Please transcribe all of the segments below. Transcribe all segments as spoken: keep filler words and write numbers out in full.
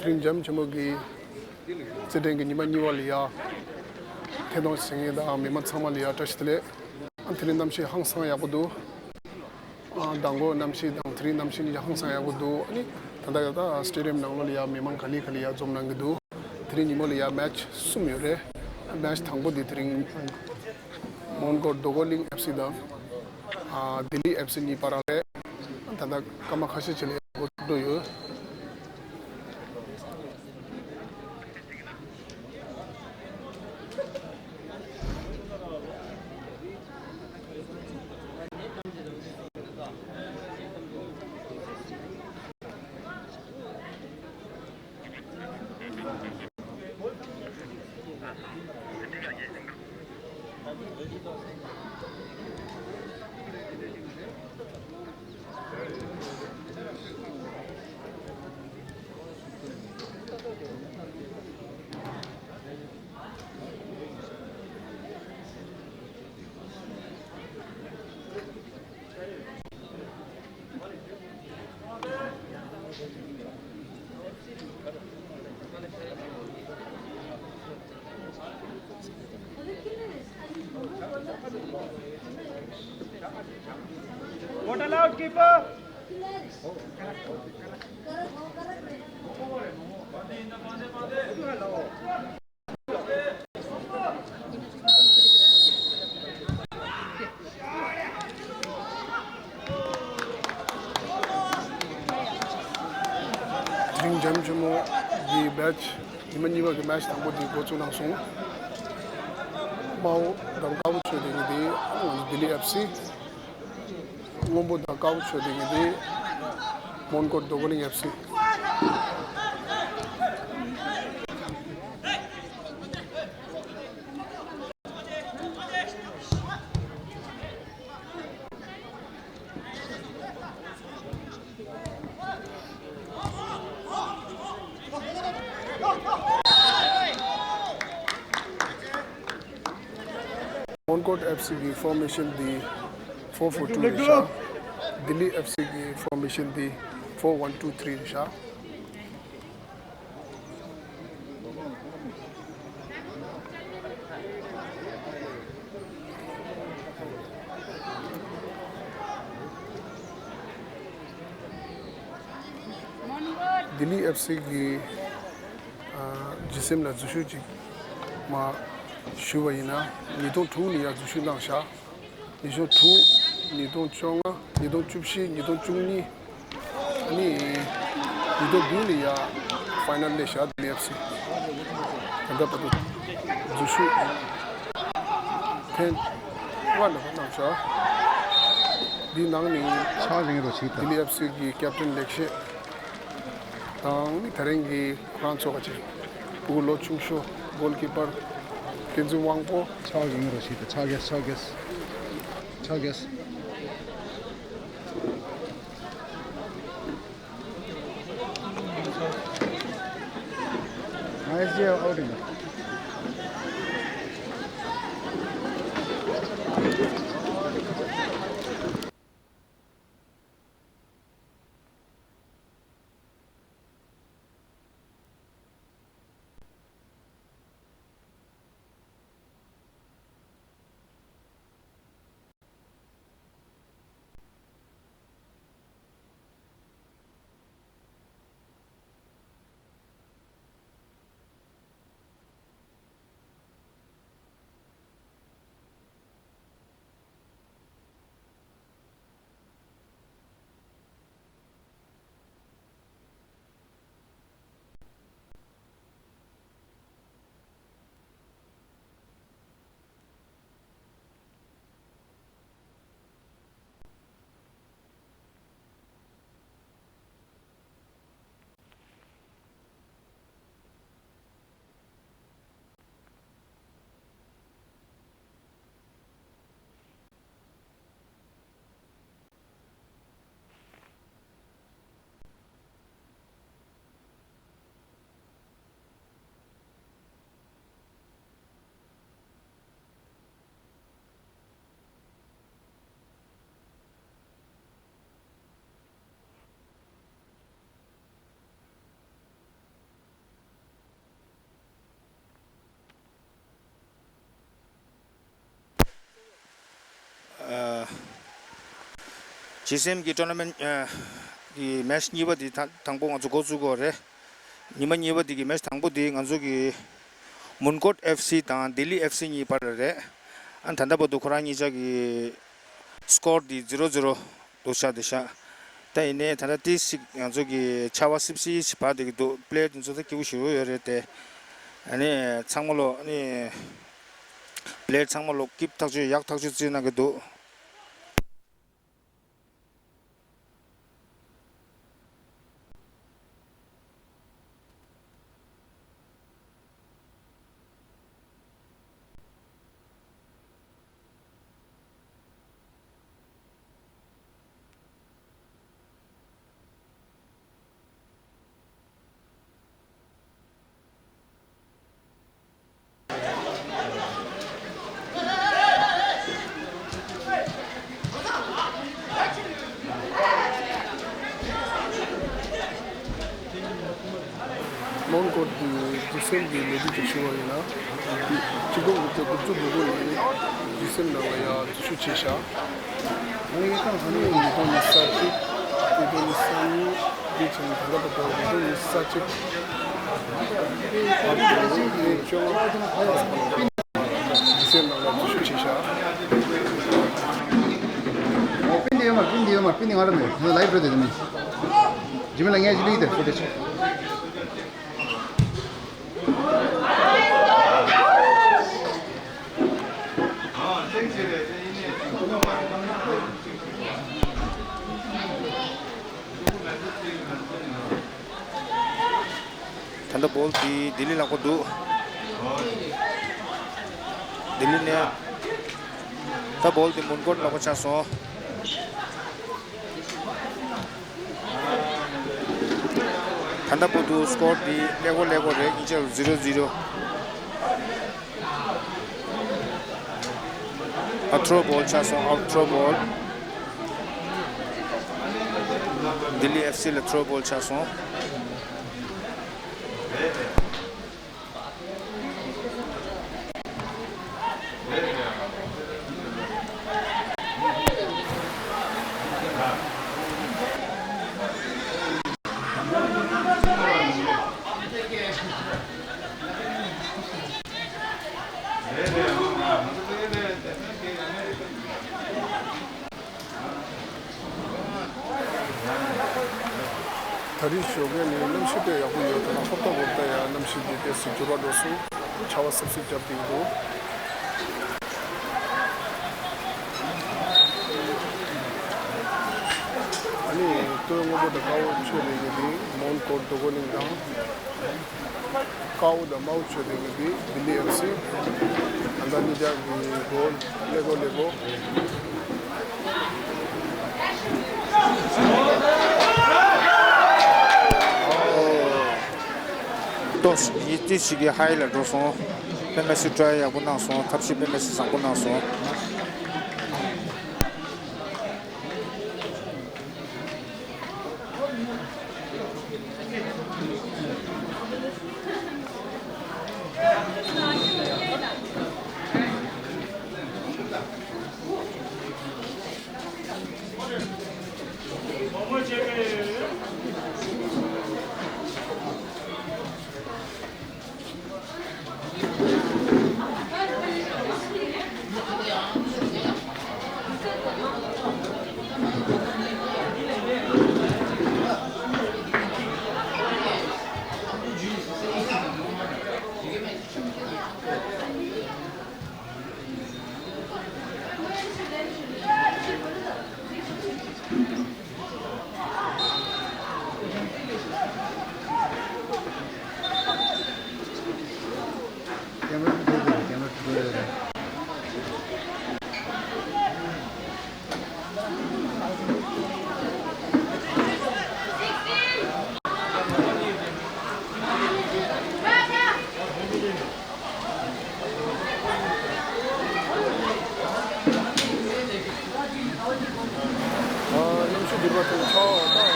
དེ་རིང་འཇམ་ཆེན་མོ་གི་རྩེད་འགྲན་གྱི་ཉི་མ་གཉིས་པ་ལ་ཡ་ཐད་གཏོང་བྱེད་མཁན་དང་མི་མང་ཚང་མ་ལ་ཡ་བཀྲ་ཤིས་བདེ་ལེགས། ཨ་དེ་རིང་གནམ་གཤིས་ཧང་སང་ཡག་པོ་འདུག་ཨ་མདང་དགོང་གནམ་གཤིས་དང་དེ་རིང་གནམ་གཤིས་གཉིས་ཀ་ཧང་སང་ཡག་པོ་འདུག་ཨ་ནི་ད་ལྟ་ཡ་ད་སི་ཊེ་ཌི་ཡམ་ནང་ལོགས་ལ་ཡ་མི་མང་ག་ལེ་ག་ལེ་ཡ་འཛོམས་གནང་གི་འདུག་དེ་རིང་ཉིན་མོ་ལ་ཡ་མེ་ཆི་གསུམ་ཡོད་རེད། མེ་ཆི་དང་པོ་དེ་དེ་རིང་མོན་གྷོ་རྡོ་རྐོ་གླིང་ཨེཕ་སི་དང་ཨ་ལྡི་ལི་ཨེཕ་སི་གཉིས་བར་རེད། ད་ལྟ་སྐར་མ་ཁ་ཤས་ཅིག་ལ་འགོ་འགྲོ་ཡོད། What allowed, keeper? དེ་རིང་འཇམ་ཆེན་མོ་གི་མེ་ཆི་ཉི་མ་གཉིས་པ་གི་མེ་ཆི་དང་པོ་དེ་འགོ་བཙུགས་གནང་སོང་། དམར་པོ་དང་དཀར་པོ་ཚོས་དེ་གི་དེ་ང་ཚོ་ལྡི་ལི་ཨེཕ་སི། སྔོན་པོ་དང་དཀར་པོ་ཚོས་དེ་གི་དེ་མོན་གྷོ་རྡོ་རྐོ་གླིང་ཨེཕ་སི། མོན་གྷོ་ཨེཕ་སི་གི་ཕོར་མེ་ཤན་འདི་ཕོར་ཕོར་ཊུ་རེད་ཤག་ལྡི་ལི་ཨེཕ་སི་གི་ཕོར་མེ་ཤན་འདི་ཕོར་ཝན་ཊུ་ཐི་རི་རེད་ཤག་ལྡི་ལི་ཨེཕ་སི་གི་ཨ་ཇི་སི་ཨེམ་ལ་འཛུལ་ཞུགས་ཅིག་མ་ཞུས་པ་ཡིན་ན་ཉིས་སྟོང་དྲུག་ནས་ཡར་འཛུལ་ཞུགས་གནང་བཞག་ཉིས་སྟོང་དྲུག་ཉིས་སྟོང་བཅོ་ལྔ། ཉིས་སྟོང་བཅུ་བཞི། ཉིས་སྟོང་བཅུ་གཉིས། ཨ་ནི་ཉིས་སྟོང་བདུན་ལ་ཡ་ཕའི་ནལ་སླེབས་ཤག་ལྡི་ལི་ཨེཕ་སི། ད་ལྟ་བར་དུ་འཛུལ་ཞུགས་ཐེངས་ལྔ་འདྲ་པོ་གནང་བཞག་འདི་ནང་ནས་ཕྱག་ལེན་རོགས་བྱེད་དང་། ལྡི་ལི་ཨེཕ་སི་གི་ཁེབ་ཊན་ལེགས་བཤད་དང་ནི་དེ་རིང་གི་ཁོ་རང་ཚོ་ག་ཅིག་ཕྲུ་གུ་ལོ་ཆུང་ཤོས་གོལ་ཀི་པར་བསྟན་འཛིན་དབང་པོ། ཕྱག་ཡོང་རོགས་ཞིག་དང་། ཕྱག་གིས་ཕྱག་གིས་ཕྱག་གིས། ང་ཨེ་སི་ཨའོ་ཊི་ཡིན། ཇི་སི་ཨེམ་གྱི་ཊོར་ན་མེན་ཊི་ཨ་གི་མེ་ཆི་གཉིས་པ་དེ་ད་དང་པོ་ང་ཚོ་འགོ་བཙུགས་ཀྱི་ཡོད་རེད། ཉི་མ་གཉིས་པ་དེ་གི་མེ་ཆི་དང་པོ་དེ་ང་ཚོ་གི་མོན་གྷོ་ཨེཕ་སི་དང་ལྡི་ལི་ཨེཕ་སི་གཉིས་བར་ལ་རེད། ཨ་ད་ལྟ་བར་དུ་ཁོ་རང་གཉིས་ཆ་གི་སི་ཀོར་དེ་ཛི་རོ་ཛི་རོ་འདུག་ཤག་དེ་ཤག་ད་ཡིན་ནའི་ད་ལྟ་ཏིས་ཅིག་ང་ཚོ་གི་ཆར་པ་སིབ་སིབ་ཞིག་བབས་བསྡད་ཀྱི་འདུག་པི་ལེ་ཡར་དེ་ཚོ་ད་སྐྱིད་པོ་ཞེ་པོ་ཡོད་རེད་དེ། ཨ་ནི་ཚང་མ་ལོ་ཨ་ནི་པི་ལེ་ཡར་ཚང་མ་ལོ་སྐྱིད་པོ་ཐག་ཆོད་ཡག་ཐག་ཆོད་རྩེད་གནང་གི་འདུག་མོན་གྷོ་གི་ཇི་སི་ཨེམ་གྱི་ལས་རིགས་ཀྱི་ཞུ་བ་ཡིན་ན། ཆིག་སྟོང་དགུ་བརྒྱ་དགུ་བཅུ་གོ་དགུ་ནས་ཇི་སི་ཨེམ་ནང་ལ་ཡར་འཛུལ་ཞུགས་བྱས་ཤག་ཨ་ནི་ཉིས་སྟོང་ཉི་ཤུ་རྩ་གཅིག་ཉིས་སྟོང་ཉི་ཤུ་རྩ་གཉིས་དེ་བྱས་ནས་ད་ལྟ་བར་དུ་ཉིས་སྟོང་ཉི་ཤུ་རྩ་གཅིག་བར་དུ་ལོ་བཅོ་ལྔ་ཇི་སི་ཨེམ་ནང་ལ་འཛུལ་ཞུགས་བྱས་ཤག་ཨོ་པིན་དེ་ཡོད་མ། པིན་དེ་ཡོད་མ། པིན་དེ་ང་རང་མེད། ང་ལའིབ་འགྲོ་དེ་དེ་མིན། ཇི་མི་ལ་ངས་ཇི་ལི་དེ་ཕུ་ཏེ་ཆུ། ད་ལྟ་བོལ་དེ་ལྡི་ལི་ལག་པ་འདུག་ལྡི་ལི་ནས་ད་བོལ་དེ་མོན་གྷོ་ལག་པ་ཆགས་སོང་། ད་ལྟ་བར་དུ་སི་ཀོར་འདི་ཀླད་ཀོར་ཀླད་ཀོར་རེད། གཉིས་ཆར་ཛི་རོ་ཛི་རོ། ཨ་ཐྲོ་བོལ་ཆགས་སོང་། ཨའུ་ཐྲོ་བོལ། ལྡི་ལི་ཨེཕ་སི་ལ་ཐྲོ་བོལ་ཆགས་སོང་། ད་རེས་ཞོགས་ཀས་ནས་གནམ་གཤིས་དཔེ་ཡག་པོ་ཡོད། ད་ནང་ཧོབ་ཏ་ཧོབ་ཏ་ཡང་གནམ་གཤིས་འདི་ཏོག་ཙམ་འགྱུར་བ་འགྲོ་སོང་། ཆར་པ་སིབ་སིབ་བརྒྱབ་བསྡད་ཀྱི་འདུག་ཨ་ནི་སྟོད་སྔོན་པོ་དང་དཀར་པོ་ཆོས་སྡེ་གི་འདི་མོན་གྷོ་རྡོ་རྐོ་གླིང་དང་། དཀར་པོ་དང་དམར་པོ་ཆོས་སྡེ་གི་འདི་ལྡི་ལི་ཨེཕ་སི། ད་ལྟ་གཉིས་ཆར་གི་གོལ་ཀླད་ཀོར་ཀླད་ཀོར། ཏོག་ཙམ་ཡིད་ཆེས་ཤིག་གི་ཧའི་ལ་འགྲོ་སོང་། དཔེ་མི་སྲིད་ཊ་རའི་ཡག་པོ་གནང་སོང་། ཐབས་ཤེས་དཔེ་མི་སྲིད་བཟང་པོ་གནང་སོང་། གནམ་གཤིས་འགྱུར་བ་དང་ཆར་པ་དང་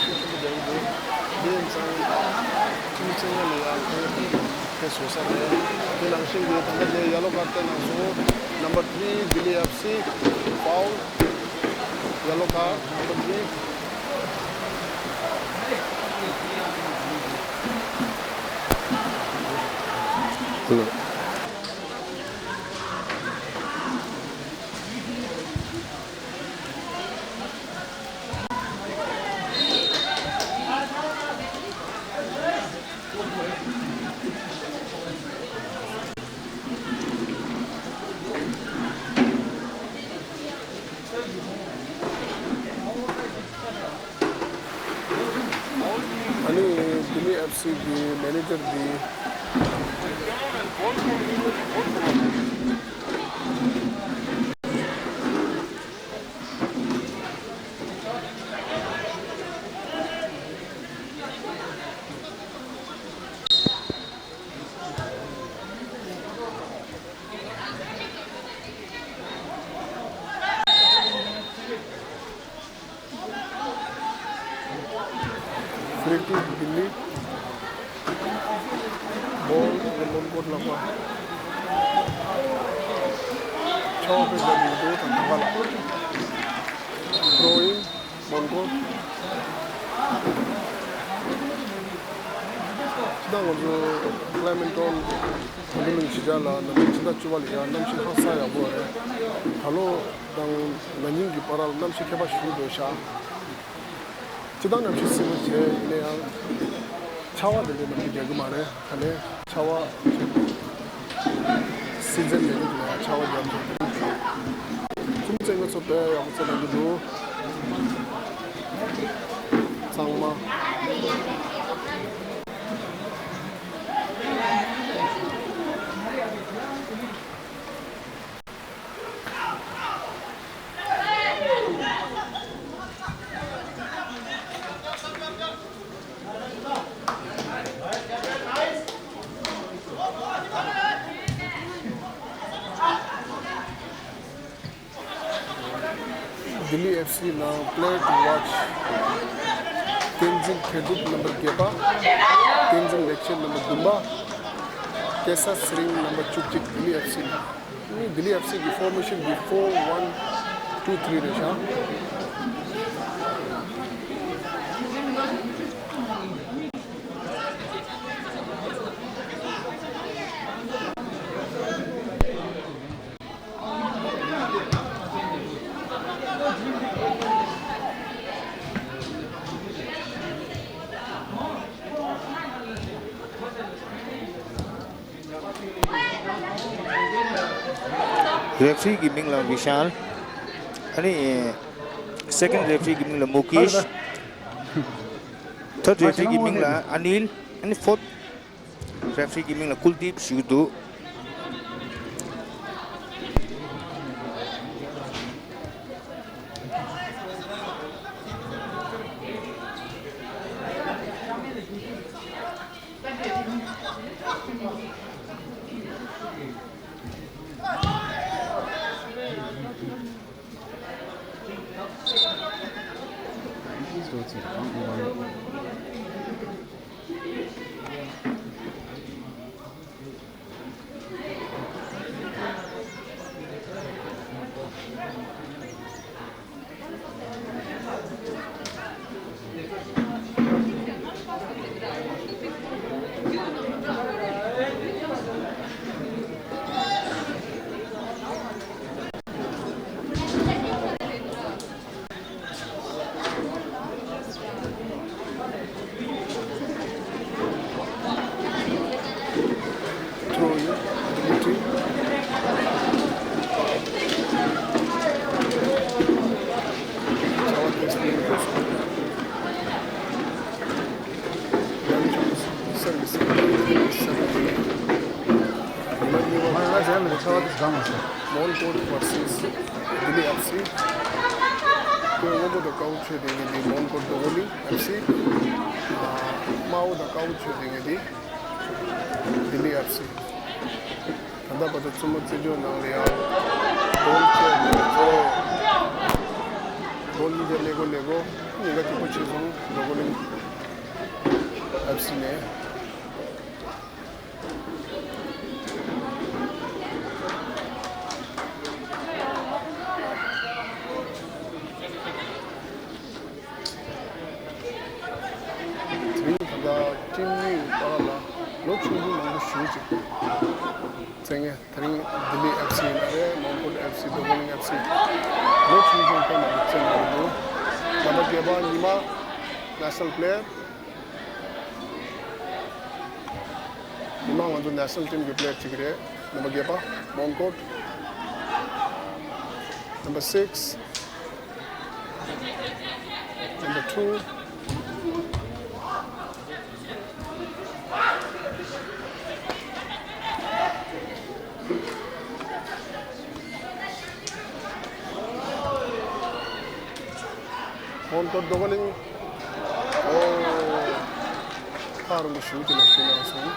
ཤུགས་ཆེན་པོ་རྒྱག་གི་འདུག་དེ་ཡིན་ཙང་ཁྱིམ་མཚེས་ཉེ་ལ་ཡང་ཁོང་ཕེབས་བཟོ་ས་རེད། དེ་ནང་བཞིན་གྱི་ད་ལྟ་ངས་ཡ་ལོ་ཁར་བལྟས་ན་སོ་ནམ་བར་ཐི་རི་ལྡི་ལི་ཨེཕ་སི་ཕའོལ། Yellow card, number three. Hello. ཨ་ནི་ལྡི་ལི་ཨེཕ་སི་གི་མེ་ནེ་ཇར་འདི། Free kick ལྡི་ལི། Ball ལོན་ཀོཊ་ལ་པ། ཆོག་པའི་ཟ་འདུག་དང་ཐང་ག་ལ། Throw in། མོན་གྷོ། ད་ང་ཚོ་ཀླེ་མེན་ཊོན་བོ་ལི་བོལ་གཞིས་ཆགས་ལ་ནམ་ཕྱེད་ཕྱི་ཟླ་བཅུ་པ་ལ་ཡང་གནམ་གཤིས་ཧ་ཅང་ཡག་པོ་རེད། ད་ལོ་དང་ན་ནིང་གི་བར་ལ་གནམ་གཤིས་ཁྱད་པར་ཞེ་པོ་འདུག་ཤག་སྤྱིར་བཏང་གནམ་གཤིས་བསིལ་པོ་བྱས། ཡིན་ན་ཡང་ཆར་པ་དེ་འདྲའི་ནམ་རྒྱུན་རྒྱག་གི་མ་རེད། ད་ལན་ཆར་པ་སི་ཛན་མེད་དུས་ལ་ཆར་པ་རྒྱབ་འདུག་ཁྱིམ་མཚེས་ང་ཚོ་དཔེ་ཡག་པོ་བྱས་གནང་གི་འདུག་ཚང་མ། ལྡི་ལི་ཨེཕ་སི་ནང་player to watch། བསྟན་འཛིན་མཁས་གྲུབ་ནམ་བར་བརྒྱད་པ། བསྟན་འཛིན་ལེགས་བཤད་ནམ་བར་བདུན་པ། སྐལ་བཟང་ཚེ་རིང་ནམ་བར་བཅུ་གཅིག་ལྡི་ལི་ཨེཕ་སི་ནང་། ལྡི་ལི་ཨེཕ་སི་གི་ཕོར་མེ་ཤན་འདི་four one two three རེད་ཤག་རེ་ཕི་རི་གི་མིང་ལ་བི་ཤཱལ། ཨ་ནི་སེ་ཀེན་རེ་ཕི་རི་གི་མིང་ལ་མུ་ཀེཤ། ཐར་རེ་ཕི་རི་གི་མིང་ལ་ཨ་ནིལ། ཨ་ནི་ཕོར་རེ་ཕི་རི་གི་མིང་ལ་ཀུལ་དིབ་ཞུ་གི་འདུག Throw in, Dimitri. Our next player is Ram Jones, seventy-seven, seventy-eight. Remember, མོན་གྷོ་བར་སེས་ལྡི་ལི་ཨེཕ་སི། ཁོས་སྔོན་པོ་དང་དཀར་པོ་མཆོད་བསྡད་མཁན་དེ་མོན་གྷོ་བོ་ལི་ཨེཕ་སི། དམར་པོ་དང་དཀར་པོ་མཆོད་བསྡད་མཁན་དེ་ལྡི་ལི་ཨེཕ་སི། ད་ལྟ་བར་དུ་བཙུན་མོ་རྩེད་འཇོ་ནང་ལ་ཡང་གོལ་བཅས་གཙོ་བོ། གོལ་གཉིས་བརྒྱ་ཀླད་ཀོར་ཀླད་ཀོར། ཉེན་ཁ་གཅིག་པོ་ཆེ་སོང་། བོ་ལི་ཨེཕ་སི་ནས། ལོ་ཆུང་ཆུང་མང་པོ་ཞེ་ཅིག་བཙལ་མཁན། དེ་རིང་ལྡི་ལི་ཨེཕ་སི་ཡིན་ན་རེད། མོན་གྷོ་ཨེཕ་སི། རྡོ་རྗེ་གླིང་ཨེཕ་སི། ལོ་ཆུང་ཆུང་དཔེ་མང་པོ་བཙལ་མཁན་འདུག། རྣམ་པ་བརྒྱད་པ་ཉི་མ། National player། ཉི་མ་ང་ཚོ་national team གི་player གཅིག་རེད། རྣམ་པ་བརྒྱད་པ། མོན་གྷོ། Number six. Number two. མོན་གྷོ་རྡོ་རྗེ་གླིང་། ཨོ། ཐག་རིང་པོ་ཞེ་ཅིག་ནས་ཞུས་གནང་སོང་།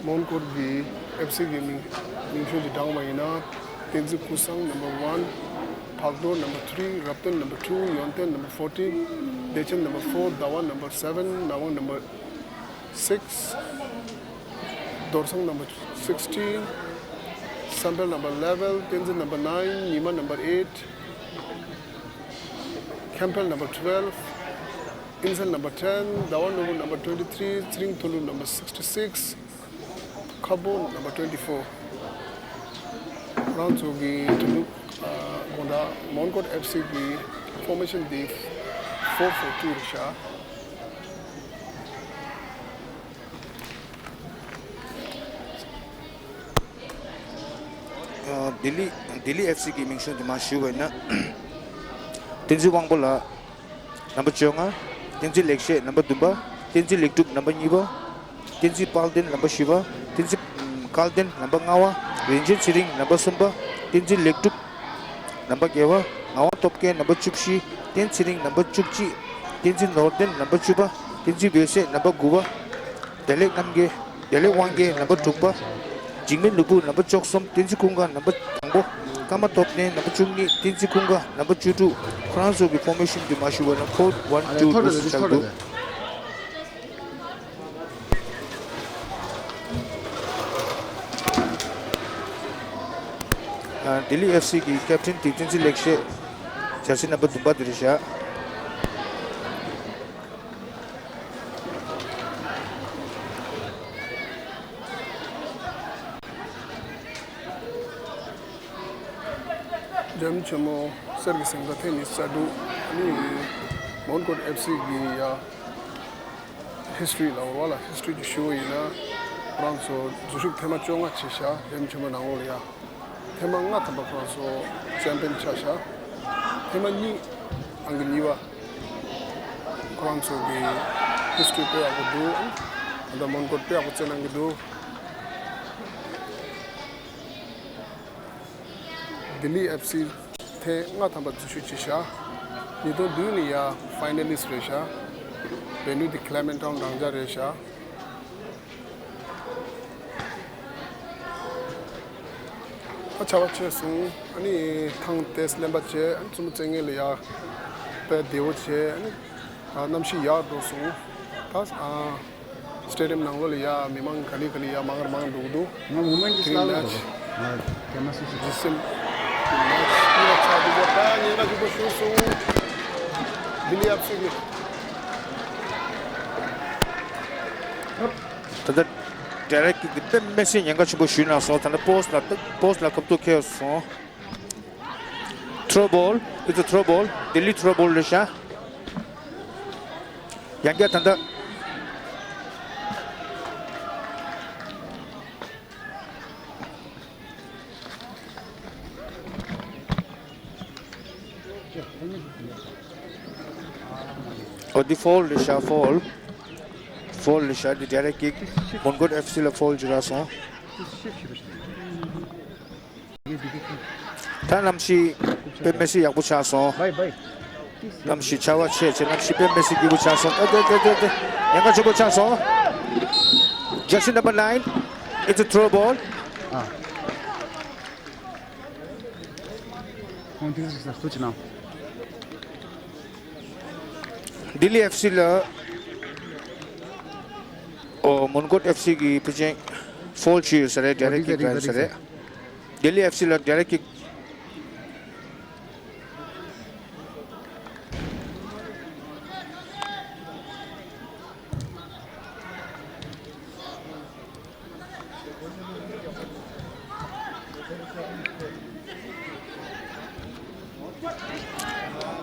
མོན་གྷོ་གི་ཨེཕ་སི་གི་མིང་མིང་ཤོག་ཅིག་བགྲངས་པ་ཡིན་ན། བསྟན་འཛིན་ཀུན་བཟང་number one། འཕགས་རྡོར་number three། རབ་བརྟན་number two། ཡོན་ཏན་number fourteen། བདེ་ཆེན་number four། ཟླ་བ་number seven། ནག་དབང་number six། རྡོར་སངས་number sixteen། བསམ་འཕེལ་number eleven། བསྟན་འཛིན་number nine། ཉི་མ་number eight། མཁན་འཕེལ་number twelve། དབྱིངས་གསལ་number ten། ཟླ་བ་ནོར་བུ་number twenty three། ཚེ་རིང་དོན་གྲུབ་number sixty six། ཁ་སྦུག་number twenty four། ཁོ་རང་ཚོ་གི་དོན་གྲུབ་ཨ་དགོང་དག་མོན་གྷོ་ཨེཕ་སི་གི་ཕོར་མེ་ཤན་འདི་four four two རེད་ཤག། ལྡི་ལི་ལྡི་ལི་ཨེཕ་སི་གི་མིང་གཞུང་དུ་མར་ཞུས་པ་ཡིན་ན། བསྟན་འཛིན་དབང་པོ་ལགས། number བཅོ་ལྔ། བསྟན་འཛིན་ལེགས་བཤད། number བདུན་པ། བསྟན་འཛིན་ལེགས་གྲུབ། number གཉིས་པ། བསྟན་འཛིན་དཔལ་ལྡན། number བཞི་པ། བསྟན་འཛིན་སྐལ་ལྡན། number ལྔ་པ། རིན་ཆེན་ཚེ་རིང་། number གསུམ་པ། བསྟན་འཛིན་ལེགས་གྲུབ། number བརྒྱད་པ། ངག་དབང་སྟོབས་རྒྱལ། number བཅུ་བཞི། བསྟན་ཚེ་རིང་། number བཅུ་གཅིག། བསྟན་འཛིན་ནོར་ལྡན། number བཅུ་པ། བསྟན་འཛིན་འོད་ཟེར། number དགུ་པ། བདེ་ལེགས་རྣམ་རྒྱལ། བདེ་ལེགས་དབང་རྒྱལ། number དྲུག་པ། འཇིགས་མེད་ནོར་བུ། number བཅུ་གསུམ། བསྟན་འཛིན་ཀུན་དགའ། number དང་པོ། ཀརྨ་སྟོབས་ལྡན། number བཅུ་གཉིས། བསྟན་འཛིན་ཀུན་དགའ། number བཅུ་དྲུག། ཁོ་རང་ཚོ་གི་ཕོར་མེ་ཤན་དེ་མར་ཞུ་བ་ན། four one two དུ་ཆགས་འདུག། ལྡི་ལི་ཨེཕ་སི་གི་ཀེབ་ཊན་དེ་བསྟན་འཛིན་ལེགས་བཤད། ཇར་སི་number བདུན་པ་དེ་རེད་ཤག། འཇམ་ཆེན་མོ་གསེར་གྱི་སེང་སྟག་ཐེངས་ཉི་ཤུ་རྩ་དྲུག་ནི་མོན་གྷོ་ཨེཕ་སི་གི་ཡ་ཧིས་ཊོ་རི་ལ་འོ་བ་ལ་ཧིས་ཊོ་རི་གི་ཞུ་བ་ཡིན་ན། ཁོ་རང་ཚོ་འཛུལ་ཞུགས་ཐེངས་མ་བཅོ་ལྔ་བྱས་ཤག། འཇམ་ཆེན་མོ་ནང་ལོགས་ལ་ཡ། ཐེངས་མ་ལྔ་ཐམ་པ་ཁོ་རང་ཚོ་ཆེམ་པིན་ཆགས་ཤག། ཐེངས་མ་གཉིས་ཨང་ཀི་གཉིས་པ། ཁོ་རང་ཚོ་གི་ཧིས་ཊོ་རི་དཔེ་ཡག་པོ་འདུག། ད་ལྟ་མོན་གྷོ་དཔེ་ཡག་པོ་བཙལ་གནང་གི་འདུག། ལྡི་ལི་ཨེཕ་སི་ཐེངས་ལྔ་ཐམ་པ་འཛུལ་ཞུགས་བྱས་ཤག། ཉིས་སྟོང་བདུན་ནས་ཡ་ཕའི་ནལ་ལིསཊ་རེད་ཤག། བལ་ཡུལ་དེ་ཁི་ལེ་མེན་ཊའུན་རང་འཇགས་རེད་ཤག། ཨ་ཆར་པ་ཆེ་སོང་། ཨ་ནི་ཐང་ཏོག་ཙམ་རློན་པ་བྱས། ཨ་ནི་རྩེད་མོ་རྩེ་མཁན་ལ་ཡ་དཔེ་བདེ་བོ་བྱས། ཨ་ནི་ཨ་གནམ་གཤིས་ཡག་འགྲོ་སོང་། ད་ཨ་སི་ཊེ་ཌི་ཡམ་ནང་ལོགས་ལ་ཡ་མི་མང་ག་ལེ་ག་ལེ་ཡ་མང་རུ་མང་རུ་འགྲོ་གི་འདུག། ང་ངོ་མ་གི་དེ་རིང་སླ་བོ་མེ་ཆི། རེད་པ། ང་རྒྱ་མ་སུ་ཞིག་རེད། སེམས་ཀྱི་མེ་ཆི་གཉིས་ལ་ཆགས་འདུག་པ། ད་ཉེན་ཁ་ཆེན་པོ་བྱུང་སོང་། ལྡི་ལི་ཨེཕ་སི་གི། ད་ལྟ་ཌའི་རེག་ཀིག་དེ་དཔེ་མི་སྲིད་ཉེན་ཁ་ཆེན་པོ་ཞིག་ལངས་སོང་། ད་ལྟ་པོ་སི་ཊི་ལ་པོ་སི་ཊི་ལ་ཁ་ཐུག་འཁེལ་སོང་། ཐྲོ་བོལ། It's a throw ball. ལྡི་ལི་ཐྲོ་བོལ་རེད་ཤག། ཡང་བསྐྱར་ད་ལྟ། ཨོ་འདི་ཕོལ་རེད་ཤག། ཕོལ། ཕོལ་རེད་ཤག། འདི་ཌའི་རེག་ཀིག། མོན་གྷོ་ཨེཕ་སི་ལ་ཕོལ་ཅིག་རག་སོང་། ད་གནམ་གཤིས་དཔེ་མི་སྲིད་ཡག་པོ་ཆགས་སོང་། གནམ་གཤིས་ཆར་པ་ཆེ་ཆེ། གནམ་གཤིས་དཔེ་མི་སྲིད་སྐྱིད་པོ་ཆགས་སོང་། ཨ་དེ་དེ་དེ་དེ། ཉེན་ཁ་ཆེན་པོ་ཆགས་སོང་། Jersey number nine, it's a throw ball. ཨ། ཁོང་དེ་ཚོ་ཟ་ཐུབ་ཅི་ན། ལྡི་ལི་ཨེཕ་སི་ལ། ཨོ། མོན་གོ་ཨེཕ་སི་གི་ཕི་ཅན་ཕོལ་བྱས་ཡོད་ས་རེད། ཌི་རེག་ཀིག་རེད་ས་རེད། ལྡི་ལི་ཨེཕ་སི་ལ་ཌི་རེག་ཀིག་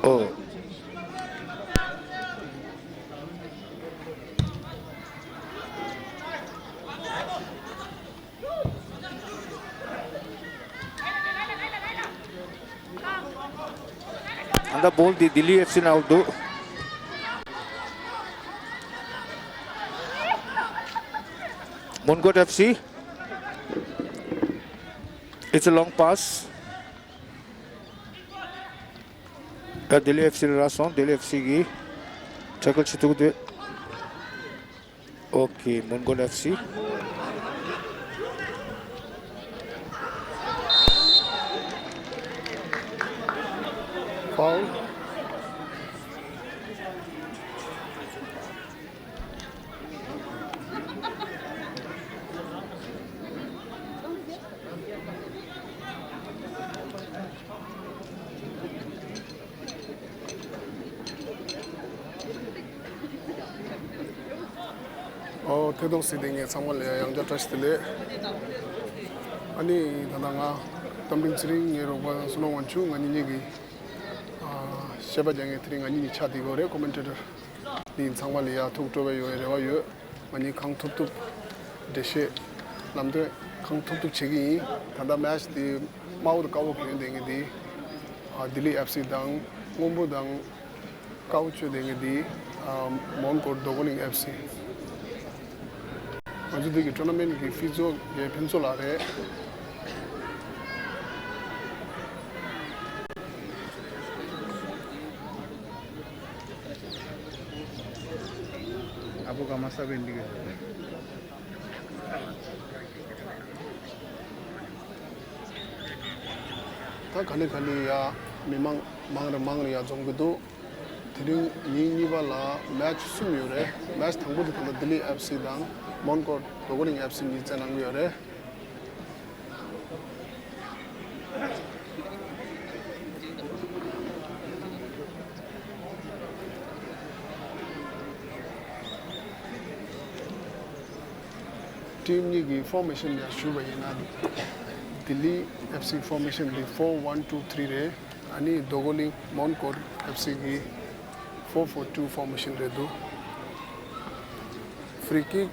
ཨོ། ད་ལྟ་བོལ་འདི་ལྡི་ལི་ཨེཕ་སི་ནང་འདུག་མོན་གོ་ཨེཕ་སི། It's a long pass. ད་ལྡི་ལི་ཨེཕ་སི་ལ་རག་སོང་། ལྡི་ལི་ཨེཕ་སི་གིས་ཊེ་ཀལ་བྱེད་ཐུབ་འདུག་ཨོ་ཁེ། མོན་གོ་ཨེཕ་སི། ཕའུལ། ཨོ། ཐད་གཏོང་གཟིགས་བསྡད་མཁན་ཚང་མ་ལ་ཡང་བསྐྱར་བཀྲ་ཤིས་བདེ་ལེགས། ཨ་ནི་ད་ལྟ་ང་རྟ་མགྲིན་ཚེ་རིང་། ངའི་རོགས་པ་བསོད་ནམས་དབང་ཕྱུག། ང་གཉིས་གཉིས་ཀྱིས་ཨ་བཤད་པ་རྒྱག་མཁན། དེ་རིང་ང་གཉིས་ནས་ཆགས་བསྡད་ཡོད་རེད། ཀོ་མེན་ཊེ་ཊར། འདི་ཚང་མ་ལ་ཡ་ཐུགས་སྤྲོ་བའི་ཡོད་རེ་བ་ཡོད། ང་གཉིས་གང་ཐུབ་ཐུབ་འགྲེལ་བཤད་ལམ་སྟོན་གང་ཐུབ་ཐུབ་བྱེད་ཀྱི་ཡིན། ད་ལྟ་མེ་ཆི་འདི་དམར་པོ་དང་དཀར་པོ་གྱོན་བསྡད་མཁན་འདི་ཨ་ལྡི་ལི་ཨེཕ་སི་དང་། སྔོན་པོ་དང་དཀར་པོ་གྱོན་བསྡད་མཁན་འདི་ཨ་མོན་གྷོ་རྡོ་རྐོ་གླིང་ཨེཕ་སི། ང་ཚོ་འདི་གི་ཊོར་ན་མེན་ཊི་གི་ཕི་ཛོ་གི་ཕུན་ཚོགས་ལགས་རེད། ཨ་པོ་ཀ་མ་ས་བེན་འདི་གི། ད་ག་ནས་ག་ནས་ཡ་མི་མང་མང་རེ་མང་རེ་ཡ་འཛོམས་ཀྱི་འདུག་དེ་རིང་ཉིན་གཉིས་པ་ལ་མེ་ཆི་གསུམ་ཡོད་རེད། མེ་ཆི་དང་པོ་དེ་ད་ལྟ་ལྡི་ལི་ཨེཕ་སི་དང་མོན་གྷོ་རྡོ་རྐོ་གླིང་ཨེཕ་སི་གཉིས་རྩེད་གནང་གི་ཡོད་རེད། ཊིམ་གཉིས་ཀྱི་ཕོར་མེ་ཤན་ཡང་ཞུས་པ་ཡིན་ན། ལྡི་ལི་ཨེཕ་སི་ཕོར་མེ་ཤན་འདི་four one two three རེད། ཨ་ནི་རྡོ་རྐོ་གླིང་མོན་གྷོ་ཨེཕ་སི་གི་four four two ཕོར་མེ་ཤན་རེད་འདུག་ཕི་རི་ཀིག་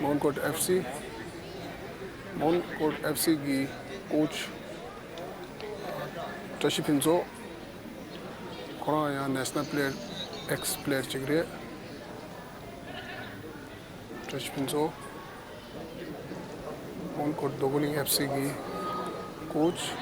མོན་གྷོ་ཨེཕ་སི། མོན་གྷོ་ཨེཕ་སི་གི་ཀོ་ཆི་བཀྲ་ཤིས་ཕུན་ཚོགས། ཁོ་རང་ཡང་ནེ་ཤ་ནལ་པི་ལེ་ཡར་ཨེགས་པི་ལེ་ཡར་ཅིག་རེད། བཀྲ་ཤིས་ཕུན་ཚོགས། མོན་གྷོ་རྡོ་རྐོ་གླིང་ཨེཕ་སི་གི་ཀོ་ཆི།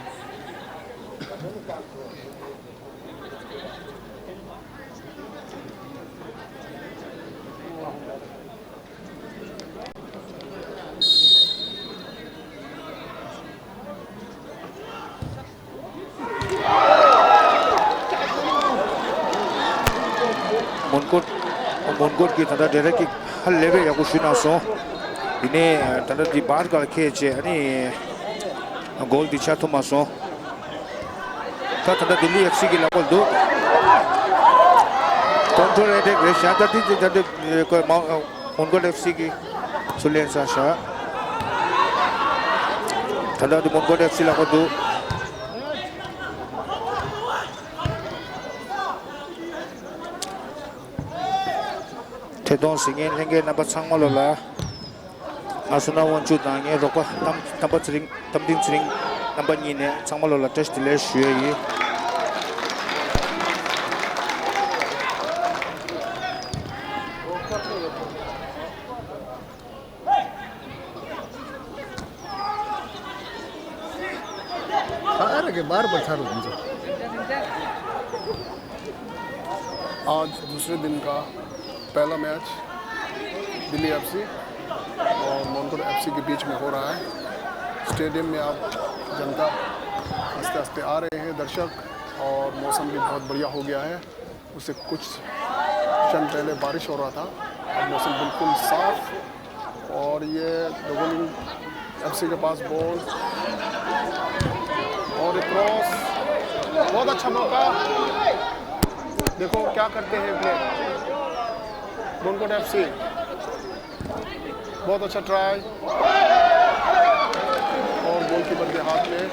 མོན་གྷོ། མོན་གྷོ་གིས་ད་ལྟ་ཌི་རེག་ཀིག་ཧ་ལས་པའི་ཡག་པོ་གཞུས་གནང་སོང་། ཡིན་ནའི་ད་ལྟ་འདི་བར་སྒང་ལ་འཁེལ་བྱས། ཨ་ནི་གོལ་འདི་ཆགས་ཐུབ་མ་སོང་། ད་ད་ལྟ་ལྡི་ལི་ཨེཕ་སི་གི་ལག་པར་འདུག་ཀོན་ཊོལ་ཨེ་ཊེག་རེད་ཤག་ད་འདི་འདི་ད་འདི་ཀོ་མ། མོན་གྷོ་ཨེཕ་སི་གིས་ཚུར་ལེན་ཚར་ཤག་ད་ལྟ་འདི་མོན་གྷོ་ཨེཕ་སི་ལག་པར་འདུག་ཐད་གཏོང་གཟིགས་མཁན་ལྷན་རྒྱས་རྣམ་པ་ཚང་མ་ལོ་ལ། ང་བསོད་ནམས་དབང་ཕྱུག་དང་ངའི་རོགས་པ་རྟ་རྟ་མགྲིན་ཚེ་རིང་། རྟ་མགྲིན་ཚེ་རིང་རྣམ་པ་གཉིས་ནས་ཚང་མ་ལོ་ལ་བཀྲ་ཤིས་བདེ་ལེགས་ཞུ་ཡས་ཡིན། ཨ་ར་གི་བར་བར་ཚར་རུ་འཛུལ། आज दूसरे दिन का पहला मैच दिल्ली एफसी और मोनकोट एफसी के बीच में हो रहा है। स्टेडियम में अब जनता आस्ते आस्ते आ रहे हैं, दर्शक, और मौसम भी बहुत बढ़िया हो गया है। उससे कुछ क्षण पहले बारिश हो रहा था, मौसम बिल्कुल साफ। और ये दोगोनी एफसी के पास बॉल और एक क्रॉस, बहुत अच्छा मौका। देखो क्या करते हैं प्लेयर, मुनकोट एफसी। बहुत अच्छा ट्राई और गोलकीपर के हाथ में।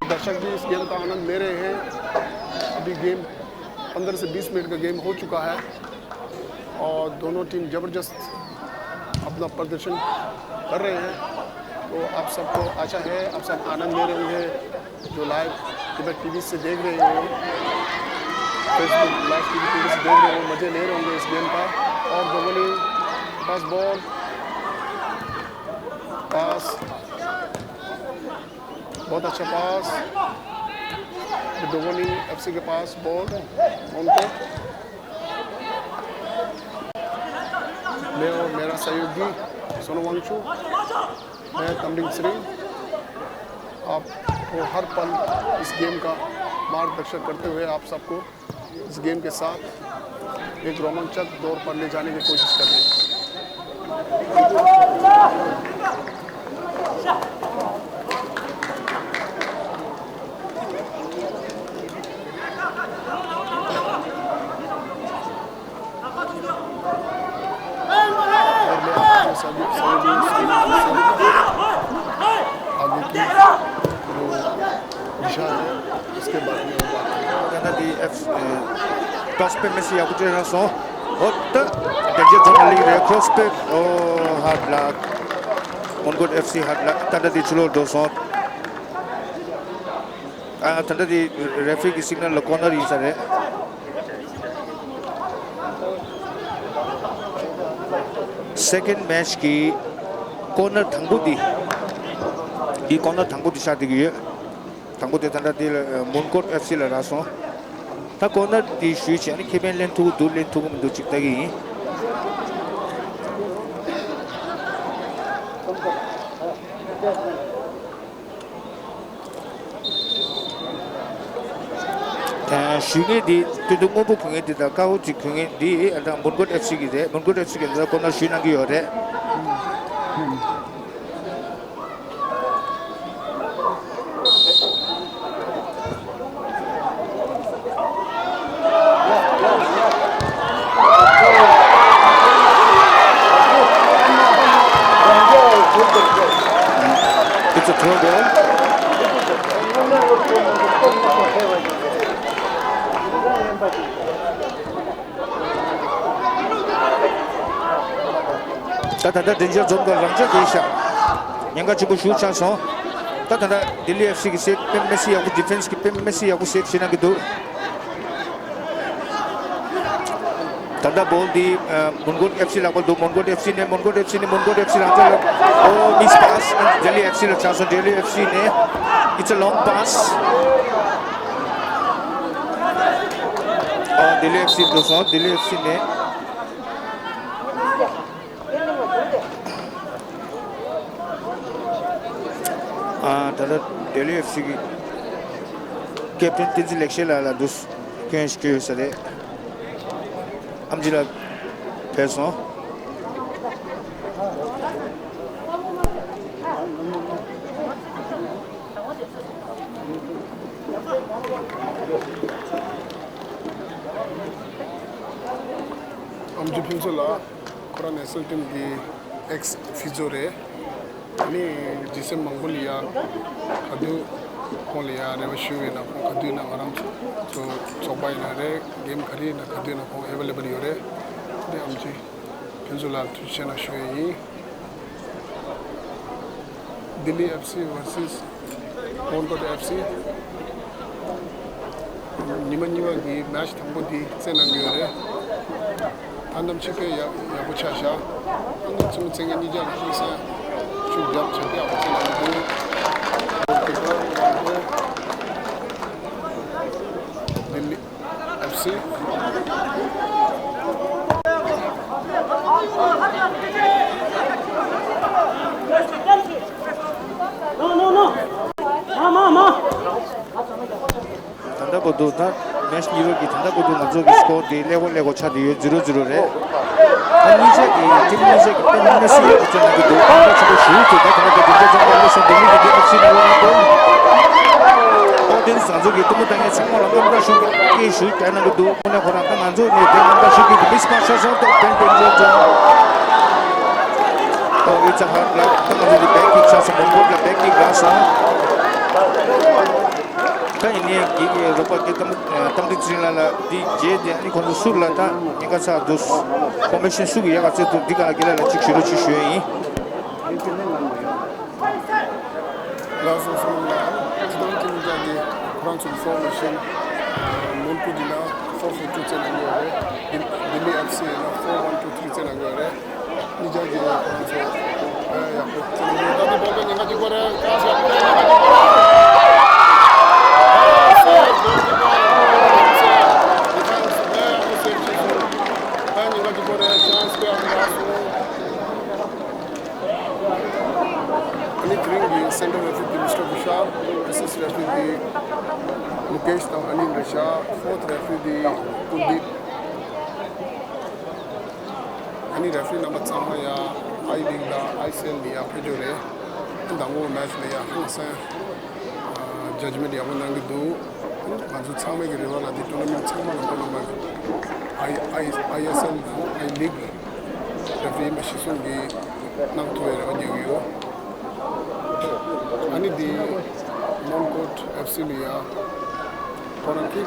दर्शक भी इस गेम का आनंद ले रहे हैं। अभी गेम पन्द्रह से बीस मिनट का गेम हो चुका है और दोनों टीम ज़बरदस्त अपना प्रदर्शन कर रहे हैं। तो आप सबको आशा है, आप सब आनंद ले रहे होंगे। जो लाइव तिब्बत टीवी से देख रहे हो, फेसबुक लाइव टीवी, टीवी से देख रहे हो, मज़े ले रहे होंगे इस गेम का। और दोगोनी पास बॉल, पास, बहुत अच्छा पास। दोगोनी एफसी के पास बॉल, उनको मैं और मेरा सहयोगी सोनू वांगचू, मैं तमलिंग सिरिंग, आपको हर पल इस गेम का मार्गदर्शन करते हुए आप सबको इस गेम के साथ एक रोमांचक दौर पर ले जाने की कोशिश कर रहे हैं। और मैं आपको सभी, सभी, सभी, सभी आगे की जो दिशा है, इसके बारे में हम बात करेंगे। Tata di F, eh, cross pe Messi ya kuche na so. Hot, danger zone li re cross pe, oh, hard luck. Mongol F C hard luck. Tata di chulo do so. Ah, tata di referee ki signal lo corner yi sa re. Second match གི་corner དང་པོ་འདི། འདི་corner དང་པོ་འདི་ཤར་བསྡད་ཀྱི་ཡོད། དང་པོ་དེ་ད་ལྟ་འདི་ལ་མོན་གྷོ་ཨེཕ་སི་ལ་རག་སོང་། ད་corner འདི་ཞུས་བྱས་ནས་ཁེ་ཕན་ལེན་ཐུབ་ཀྱི་འདུག་ལེན་ཐུབ་ཀྱི་མི་འདུག་ཅིག་ལྟ་གི་ཡིན། ཞུས་མཁན་འདི་སྟོད་ཐུང་སྔོན་པོ་གྱོན་མཁན་འདི་དང་དཀར་པོ་ཅིག་གྱོན་མཁན་འདི་ཨ་ད་མོན་གྷོ་ཨེཕ་སི་གི་རེད། མོན་གྷོ་ཨེཕ་སི་གི་ད་ཁོ་ན་ཞུས་གནང་གི་ཡོད་རེད། It's a throw ball. ད་ད་ལྟ་danger zone གི་རང་འཇགས་དེ་ཤག་ཉེན་ཁ་ཆེན་པོ་ཞིག་ཆགས་སོང་། ད་ད་ལྟ་ལྡི་ལི་ཨེཕ་སི་གི་སེབ་དཔེ་མི་སྲིད་ཡག་པོ། ཌི་ཕེན་སི་གི་དཔེ་མི་སྲིད་ཡག་པོ་སེབ་བྱེད་གནང་གི་འདུག་ད་ལྟ་བོལ་འདི་མོན་གྷོ་ཨེཕ་སི་ལག་པར་འདུག་མོན་གྷོ་ཨེཕ་སི་ནས་མོན་གྷོ་ཨེཕ་སི་ནས་མོན་གྷོ་ཨེཕ་སི་རང་འཇགས་ལ། ཨོ་མིས་པཱས། ལྡི་ལི་ཨེཕ་སི་ལ་ཆགས་སོང་། ལྡི་ལི་ཨེཕ་སི་ནས། It's a long pass. ཨོ་ལྡི་ལི་ཨེཕ་སི་འགྲོ་སོང་། ལྡི་ལི་ཨེཕ་སི་ནས། ཨ་ད་ལྟ་ལྡི་ལི་ཨེཕ་སི་གི་ཀེབ་ཊན་བསྟན་འཛིན་ལེགས་བཤད་ལགས་ལ་འདུག་སྐྱོན་ཞིག་སྐྱོན་ཡོད་ས་རེད། ཨམ་ཆི་ལགས་ཕེབས་སོང་། ཨམ་ཆི་ཕུན་ཚོགས་ལགས། ཁོ་རང་ནེ་ཤ་ནལ་ཊིམ་གྱི་ཨེགས་ཕི་ཛི་ཡོ་རེད། ཨ་ནི་ཇི་སི་ཨེམ་མང་པོ་ལ་ཡ་ག་དུས་ཁོང་ལ་ཡ་རེ་བ་ཞུས་ཡོད་ན། ཁོང་ག་དུས་ན་ང་རང་ཚོ་ཚོགས་པ་ཡིན་ན་རེད། གེམ་ག་རེ་ཡིན་ན་ག་དུས་ན་ཁོང་ཨེ་ཝེ་ལེ་བལ་ཡོད་རེད། དེ་ཨམ་ཆི་ཕུན་ཚོགས་ལགས་ཐུགས་རྗེ་ཆེ་གནང་ཞུ་ཡས་ཡིན། ལྡི་ལི་ཨེཕ་སི་ཝར་སིས་མོན་གྷོ་ཨེཕ་སི། ཉི་མ་གཉིས་པ་གི་མེ་ཆི་དང་པོ་འདི་རྩེད་གནང་གི་ཡོད་རེད། ད་ནམ་ཕྱི་ཕེ་ཡག་ཡག་པོ་ཆགས་ཤག་ཨ་ནི་ཚུན་རྩེད་མཁན་གཉིས་ཀ་ལ་ཧིང་སང་ཤུགས་རྒྱབ་བྱས་ཏེ་ཡག་པོ་རྩེད་གནང་གི་འདུག་ལྡི་ལི་ཨེཕ་སི། ད་ལྟ་བར་དུ་ད་མེ་ཆི་གཉིས་པ་གི་ད་ལྟ་བར་དུ་ང་ཚོ་གི་སི་ཀོར་དེ་ཀླད་ཀོར་ཀླད་ཀོར་ཆགས་བསྡད་ཡོད། ཛི་རོ་ཛི་རོ་རེད། གཉིས་ཆ་གི་ཊིམ་གཉིས་ཆ་གི་དཔོན་རྣམ་གཉིས་སུ་ཡོད་པ་བཅས་གནང་གི་འདུག་ཨ་ཁ་ཆེན་པོ་ཞུ་ཡིག་དེ་ད་དེ་ལ་དེ་རྒྱུན་ཆད་ཚང་མ་ལ་སོང་དེ་མིག་གི་དེ་ཨེཕ་སི་ནང་ལོགས་ན་གཏོང་། ཨོ་ཏེན་བཟང་ཚོགས་ཀྱི་གཏུམ་པོ་བཏང་མཁན་ཚང་མ་ལ་རྔམ་སྐྲག་ཤུགས་ཆེན་པོ་སྐད་ཞུ་བརྒྱབ་གནང་གི་འདུག་དངོས་གནས་ཁོ་རང་ད་ང་ཚོ་ནས་དེ་རྔམ་སྐྲག་ཤུགས་ཀྱིས་དེ་མིས་པར་ཤོར་སོང་ཏོག་ཏན་ཏན་རེད་ཙང་། ཨོ་ཨི་ཙ་ཧར་ལ་ད་ང་ཚོ་དེ་བེག་ཀིག་ཆགས་སོང་མོན་གྷོ་ལ་བེག་ཀིག་རག་སོང་། ད་ཡིན་ནའི་རྒྱལ་གྱི་རོགས་པ་དེ་གཏམ་གཏམ་འདྲི་ཚིག་ལ་ལ་འདི་རྗེས་དེ་ཨ་ནི་ཁོང་ཚོ་སུ་ལ་ད་ཉེན་ཁ་ཚ་འདུག་ཕོར་མེ་ཤན་སུ་གི་ཡག་ག་བཙལ་འདུག་འདི་ག་ལ་དགེ་ལགས་ལ་གཅིག་ཞུ་རོགས་གཅིག་ཞུ་ཡ་ཡིན། ལགས་སོ་སོ་ལ་ཅི་ཐང་ཅི་ནི་ཅག་གི་ཁོ་རང་ཚོ་ཕོར་མེ་ཤན་མོན་གྷོ་འདི་ལ་ཕོར་ཕོར་ཊུ་བཙལ་ཡོད་རེད། ལྡི་ལྡི་ལི་ཨེཕ་སི་ལ་ཕོར་ཝན་ཊུ་ཐི་རི་བཙལ་ཡོད་རེད། ཉིན་ཆ་གི་ཁོང་ཚོ་ཡག་པོ་ཚེ་རིང་ལོ་ད་དེ་བོད་པའི་ཉིན་ག་གཅིག་པོ་རེད། ཉིན་ག་གཅིག་པོ་རེད། ཨ་ནི་དེ་རིང་གི་སེན་ཊར་རེ་ཕི་རི་དེ་མི་སི་ཊར་བི་ཤཱལ། ཨེ་སིསི་ཊེན་ཊི་རེ་ཕི་རི་དེ་མུ་ཀེཤ་དང་ཨ་ནི་འདྲ་ཤག་ཕོར་ཐི་རེ་ཕི་རི་དེ་ཀུལ་དིབ། ཨ་ནི་རེ་ཕི་རི་རྣམ་པ་ཚང་མ་ཡ་ཨའི་ལིག་དང་ཨའི་སི་ཨེལ་ལ་ཡ་ཕེབས་རྒྱུ་རེད། ཟླ་བོ་མེ་ཆི་ལ་ཡ་ཧང་སང་ཇཇ་མེན་ཊི་ཡག་པོ་གནང་གི་འདུག་ང་ཚོ་ཚང་མ་གི་རེ་བ་ལ་འདི་ཊུར་ན་མེན་ཊི་ཚང་མ་ལ་ཁོ་རྣམ་པ་གི་ཨའི་ཨའི་ཨའི་ཨེ་སི་ཨེལ་དང་ཨའི་ལིག་རེ་ཕི་རི་མ་ཤི་སོང་གི་གནང་ཐུབ་པའི་རེ་བ་རྒྱག་གི་ཡོད། ཨ་ནི་འདི་མོན་གྷོ་ཨེཕ་སི་ལ་ཡ་ཁོ་རང་གི་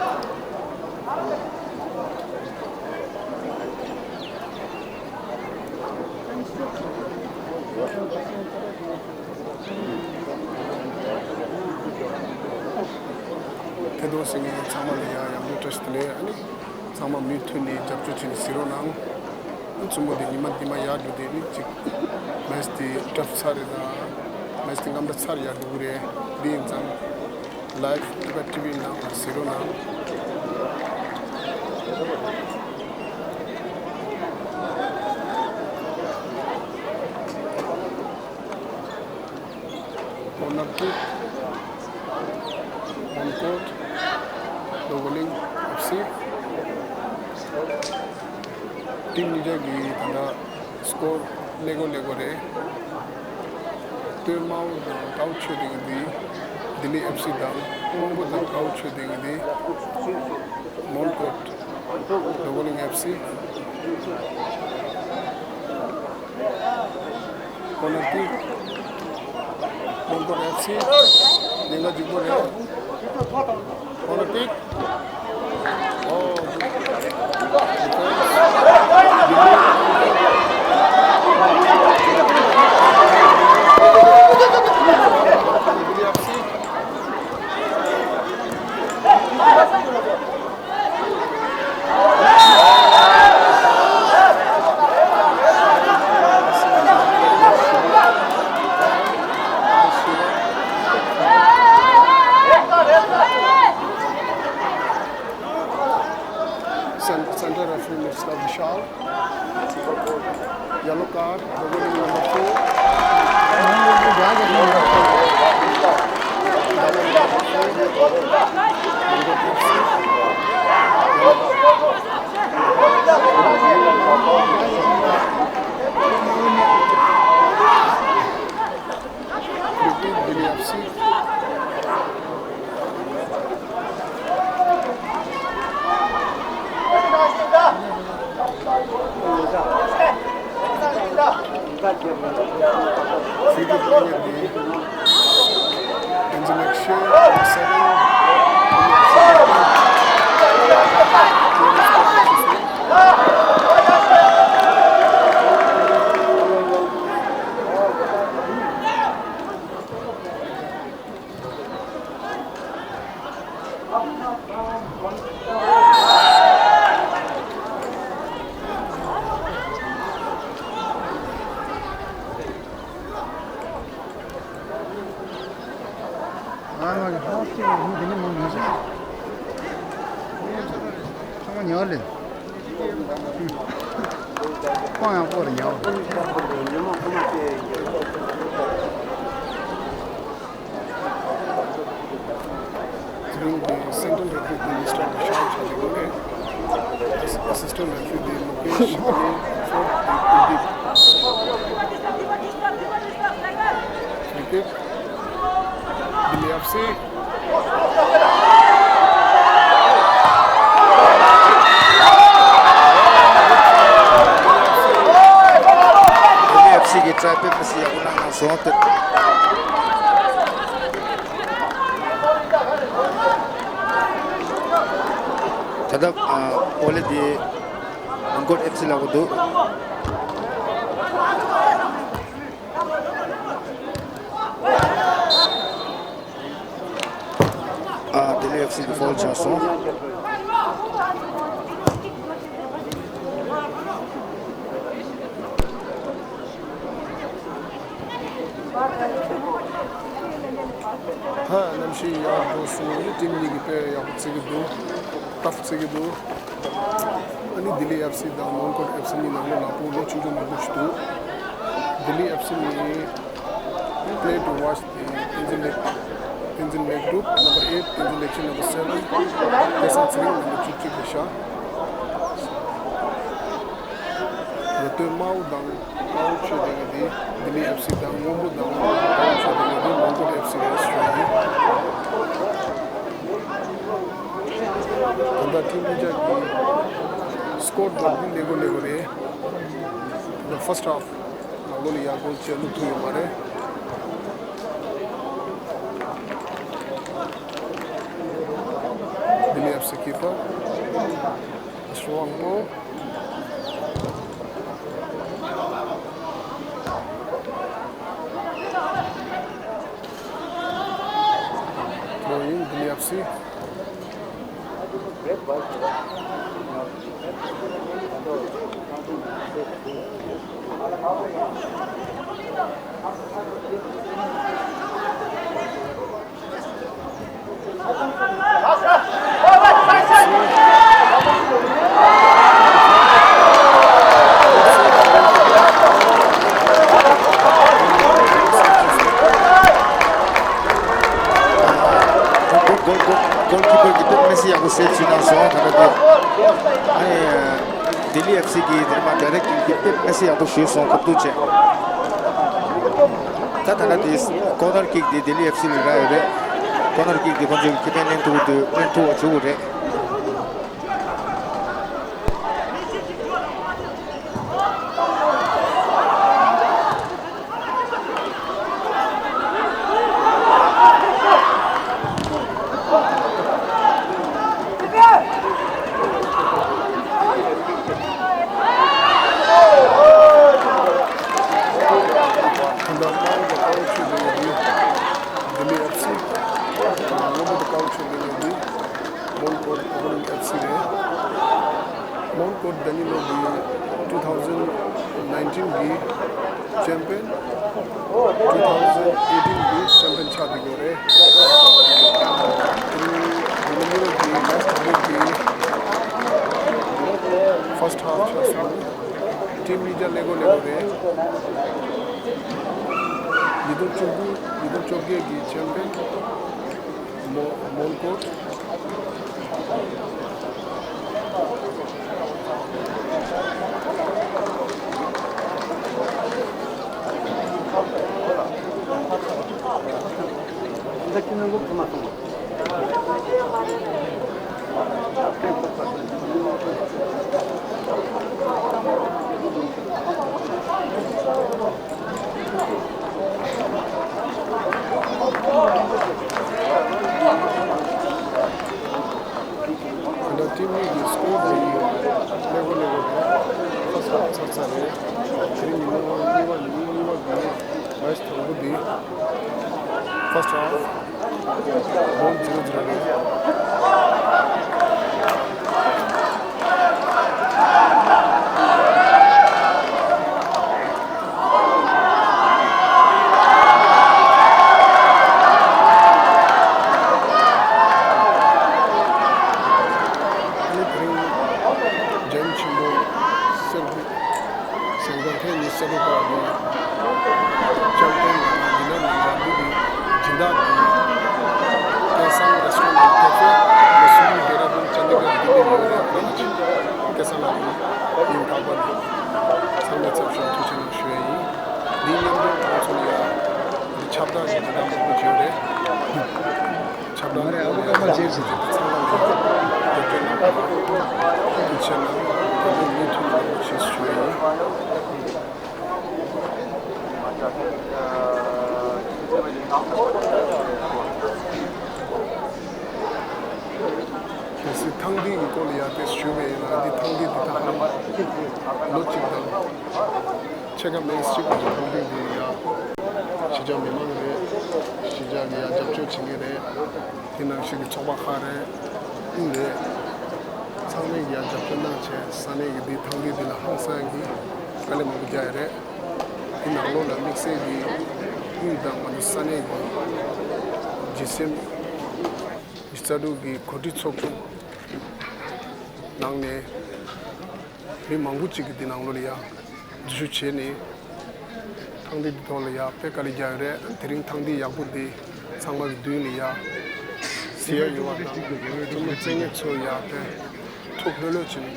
ཐེ་དོ་སི་ངས་ཚང་མ་ལ་ཡ་ཡང་བསྐྱར་བཀྲ་ཤིས་བདེ་ལེགས། ཨ་ནི་ཚང་མ་མུ་མཐུད་ནས་རྒྱབ་སྐྱོར་བྱས་ནས་གཟིགས་རོགས་གནང་། ཨ་ནི་ཚོམ་བུ་དེ་ཉི་མ་ཉི་མ་ཡར་འགྲོ་དེ་ནི་ཅིག་མེ་ཆི་དེ་ཊབ་ཚར་རེད་ད། མེ་ཆི་དེ་རྔམ་དྲག་ཚར་ཡར་འགྲོ་གི་རེད། འདི་ཡིན་ཙང་། ལའེབ་ཊི་བི་ནང་ལ་གཟིགས་རོགས་གནང་། ཁོ་ནར་ཀིག་མོན་གྷོ་ཌོ་བོ་ལིང་ཨེཕ་སི། ཊིམ་གཉིས་ཆ་གི་ད་ལྟ་སི་ཀོར་ཀླད་ཀོར་ཀླད་ཀོར་རེད། སྟོད་མའོ་དང་ཀའོ་ཆོས་སྡེ་གི་འདི་ལྡི་ལི་ཨེཕ་སི་དང་། སྔོན་པོ་དང་ཀའོ་ཆོས་སྡེ་གི་འདི་མོན་གྷོ་ཌོ་བོ་ལིང་ཨེཕ་སི། ཁོ་ན་ཏི། མོན་གྷོ་ཌོ་ཨེཕ་སི། ཉེན་ཁ་ལྗིད་པོ་རེད། ཁོ་ན་ཏི། ཨོ། Cen- Center referee Mister Vishal. Yellow card, Doboling number four. Fifteen, Billy F C. Free throw with the Benjamin Shea, seven. ང་ང་གི་ཧོ་སི་ཊེལ་ལ་མི་དེ་འདྲ་མང་མི་ཤེས། ཚང་མ་ཉལ་ལེ། ཁོང་ཡང་སྐོར་ཉལ་བ། དེ་རིང་གི་སེན་ཊར་རེ་ཕི་རི་དེ་མི་སི་ཊར་བི་ཤཱལ་ཆགས་ཀྱི་ཡོད་རེད། ཨེ་སི་སི་ཊེན་ཊ་རེ་ཕི་རི་དེ་མུ་ཀེཤ་ཨ་ནི་ཕོར་ཊི་ སི། ཨེཕ་སི་གི་ཊའི་དཔེ་མི་སྲིད་ཡག་པོ་གནང་གནང་སོང་། ད་ལྟ་ཨོ་ལེ་དེ་མོན་གྷོ་ཨེཕ་སི་ལ་གོ་འདུག། ཨ། ལྡི་ལི་ཨེཕ་སི་གི་ཕོལ་ཆགས་སོང་། ཧ། གནམ་གཤིས་ཡག་པོ་སོང་། ཊིམ་གཉིས་ཀྱིས་དཔེ་ཡག་པོ་རྩེ་གི་འདུག། ཊཕ་རྩེ་གི་འདུག། ཨ་ནི་ལྡི་ལི་ཨེཕ་སི་དང་མོན་གྷོ་ཨེཕ་སི་གཉིས་ནང་ལོགས་ལ་ཕོ་ལོ་ཆུང་ཆུང་མང་པོ་ཞིག་འདུག། ལྡི་ལི་ཨེཕ་སི་ནི་པི་ལེ་ཊུ་ཝ་ཆི་དེ་བསྟན་འཛིན་ལེགས། བསྟན་འཛིན་ལེགས་གྲུབ་ནམ་བར་ཨེཊ། བསྟན་འཛིན་ལེགས་ཆེན་ནམ་བར་སེ་བེན། སྐལ་བཟང་ཚེ་རིང་ནམ་བར་བཅུ་གཅིག་རེད་ཤག། ར་སྟོད་དམར་པོ་དང་དམར་པོ་ཆོས་ལྡན་གྱི་དེ་ལྡི་ལི་ཨེཕ་སི་དང་། སྔོན་པོ་དང་དམར་པོ་ཆོས་ལྡན་གྱི་དེ་མོན་གྷོ་ཨེཕ་སི་རེད་ཞུ་ཡ་ཡིན། ད་ལྟ་ཊིམ་གཉིས་ཆ་གི་སི་ཀོར་བོར་ཌི་ལེགས་པོ་ལེགས་པོ་རེད། ད་ལྟ་ཕར་སི་ཊི་ཧཱཕ་ནང་ལོགས་ལ་ཡར་གོལ་བྱས་བླུག་ཐུབ་ཡོད་མ་རེད། ལྡི་ལི་ཨེཕ་སི་ཀི་པར་སོ་དབང་པོ། ཐོ་ཡིན་ལྡི་ལི་ཨེཕ་སི། གོལ་ཀི་པར་གྱིས་དཔེ་མི་སྲིད་ཡག་པོ་སེབ་བྱས་གནང་སོང་། ད་ལྟ་དེ་ཨ་ནི་ལྡི་ལི་ཨེཕ་སི་གིས་དེར་མ་ཌའི་རེག་ཀིག་དེ་དཔེ་མི་སྲིད་ཡག་པོ་གཞུས་སོང་། ཁ་ཐུག་བྱས། ད་ད་ལྟ་དེ་ཀོར་ནར་ཀིག་དེ་ལྡི་ལི་ཨེཕ་སི་ལ་རག་ཡོད་རེད། ཀོར་ནར་ཀིག་དེ་ཁོང་ཚོས་ཁེ་ཕན་ལེན་ཐུབ་ཀྱི་འདུག། ལེན་ཐུབ་པ་བྱུང་བ་རེད། ལྡི་ལི་ཨེཕ་སི། སྔོན་པོ་དང་དཀར་པོ་ཆོས་ལྡན་གྱི་དེ་མོན་གྷོ་བོ་ལིང་ཨེཕ་སི་རེད། མོན་གྷོ་ད་ནི་ལོ་གི་two thousand nineteen གི་ཆེམ་པིན། two thousand eighteen གི་ཆེམ་པིན་ཆགས་བསྡད་ཡོད་རེད། དེ་རིང་འདི་ནི་ལོ་གི་མེཆ་དང་པོ་གི་ཕར་སི་ཊི་ཧཱཕ་ཆགས་སོང་། ཊིམ་གཉིས་ཀ་ལེགས་པོ་ལེགས་པོ་རེད། ཉིས་སྟོང་བཅུ་དགུ། ཉིས་སྟོང་བཅོ་བརྒྱད་ཀྱི་ཆེམ་པིན་མོ་མོན་གྷོ། ད་ལྟ་ཊིམ་གཉིས་ཀྱི་སི་ཀོར་དེ་ཡིན། ལེགས་པོ་ལེགས་པོ་རེད། ཕར་སི་ཧཱཕ་ཚར་ཚར་རེད། དེ་རིང་ཉིན་མོ་གཉིས་པ། ཉིན་མོ་གཉིས་པ་གི་མེཆ་དང་པོ་དེ་ཕར་སི་ཧཱཕ་one zero zero རེད། ཨ་ནི་དེ་རིང་འགྲན་ཆེན་པོ་སེར་པོ་ཟེར་མཁན་ཐེངས་གཉིས་སེར་པོ་པ་གི་ཆེམ་པིན་ཡིན་ན་ནང་ལ་འདི་གི་སྦྱིན་བདག་གི་སྐལ་བཟང་རེ་སི་ཊོ་རན་ཊི་ཀེ་ཕེ། མུ་སི་ལིམ་ཌེ་ར་ཌུན་ཅན་དི་གྷར་ལྡི་ལི་ཡོད་རེད། སྐལ་བཟང་ལགས་ཀྱིས་ཉིན་རྟག་པར་ཚང་མའི་ཚབ་ཞུ་ཐུགས་རྗེ་གནང་ཞུ་ཡ་ཡིན། འདིའི་མཉམ་དུ་ང་ཚོ་ལ་ཡང་འདི་ ཁྱབ་བསྒྲགས་ཀྱི་ཉིན་མོ་མང་པོ་བྱས་རེད། ཁྱབ་བསྒྲགས་མང་པོ་ཡང་ཚང་མ་ལ་ཐུགས་རྗེ་ཆེ། ད་ལྟ་མུ་མཐུད་ནས་ཞུ་ཡ་ཡིན། གལ་སྲིད་ཐེངས་འདི་གི་སྐོར་ལ་ཡང་དེ་ཞུས་པ་ཡིན་ན། འདི་ཐེངས་འདི་འདི་ད་ཧ་ལམ་ལོ་གཅིག་དང་ཕྱེད་ཀ་མིན་ཅིག་གི་ཐེངས་འདི་འདི་ཡང་གཞིས་ཆགས་མི་མང་རེད། གཞིས་ཆགས་ཀྱི་ཡང་རྒྱབ་སྐྱོར་བྱེད་མཁན་རེད། དེ་ནང་བཞིན་གྱི་ཚོགས་པ་ཁག་རེད། དབུས་རེད། ཚང་མས་ཀྱི་ཡང་རྒྱབ་སྐྱོར་གནང་བྱས། ས་གནས་ཀྱི་འདི་ཐེངས་འདི་འདི་ལ་ཧང་སང་གི་དཀའ་ལས་མང་པོ་རྒྱག་ཡ་རེད། དེ་ནང་ལོགས་ལ་དམིགས་བསལ་གྱི་དབུས་དང་ང་ཚོ་ས་གནས་ཀྱི་ཇི་སེམ་ཉི་ཤུ་རྩ་དྲུག་གི་གོ་སྒྲིག་ཚོགས་ཆུང་ནང་ནས་མི་མང་པོ་ཅིག་གིས་འདི་ནང་ལོགས་ལ་ཡང་འཛུལ་ཞུགས་བྱས་ནས། ཐེངས་འདི་འདི་ཐོག་ལ་ཡང་དཔེ་དཀའ་ལས་རྒྱག་ཡོད་རེད། དེ་རིང་ཐེངས་འདི་ཡག་པོ་འདི་ཚང་མ་གི་མདུན་ལ་ཡང་གཟིགས་ཡ་ཡོད་པ་དང་། ཐུགས་མི་བརྩེ་ཉེ་ཚོ་ཡང་དཔེ་ཐུགས་ལྷོད་ལྷོད་བྱས་ནས་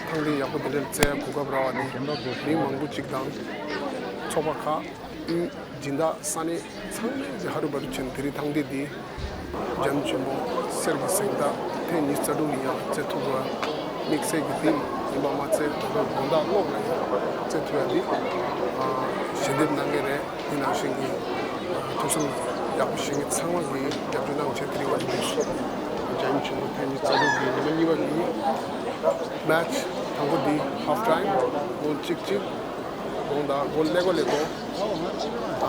ཐེངས་འདི་ཡག་པོ་འདི་འདྲ་རྩེ་ཡ་གོ་སྐབས་རག་པ་འདི་མི་མང་པོ་ཅིག་དང་ཚོགས་པ་ཁག་དབུས་སྦྱིན་བདག་ས་གནས་ཚང་མས་ཀྱི་ཧ་རུ་བ་རུ་ཕྱིན། དེ་རིང་ཐེངས་འདི་འདི་འཇམ་ཆེན་པོ་གསེར་གྱི་གཟེངས་རྟགས་ཐེངས་ཉི་ཤུ་རྩ་དྲུག་ལ་ཡང་རྩེ་ཐུབ་པ། དམིགས་བསལ་གྱི་དེ་ཡིན་པ་མ་ཚད། ད་ལྟ་དགོང་དག་གློག་ལ་ཡང་རྩེ་ཐུབ་ཡ་འདི་ཞལ་འདེབས་གནང་མཁན་རེད། དེ་ནང་བཞིན་གྱི་ཐུགས་བསམ་ཡག་པོ་བཞེས་མཁན་ཚང་མ་གི་རྒྱབ་སྐྱོར་གནང་བྱས། དེ་རིང་བ་འདི་འཇམ་ཆེན་པོ་ཐེངས་ཉི་ཤུ་རྩ་དྲུག་གི་ཉི་མ་གཉིས་པ་གི་མེ་ཆི་དང་པོ་འདི་ཧབ་ཊའིམ་གོལ་གཅིག་གཅིག་དགོང་དག་གོལ་ཀླད་ཀོར་ཀླད་ཀོར།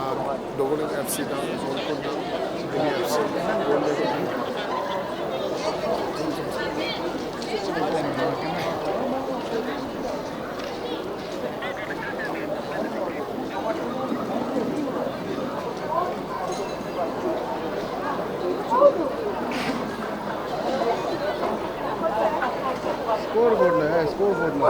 ཨ། ཌོ་གོ་ལིང་ཨེཕ་སི་དང་ཛོན་ཀོན་དང་ལྡི་ལི་ཨེཕ་སི་གོལ་ཀླད་ཀོར། སྐོར་བོར་ན། ཨ། སྐོར་བོར་ན།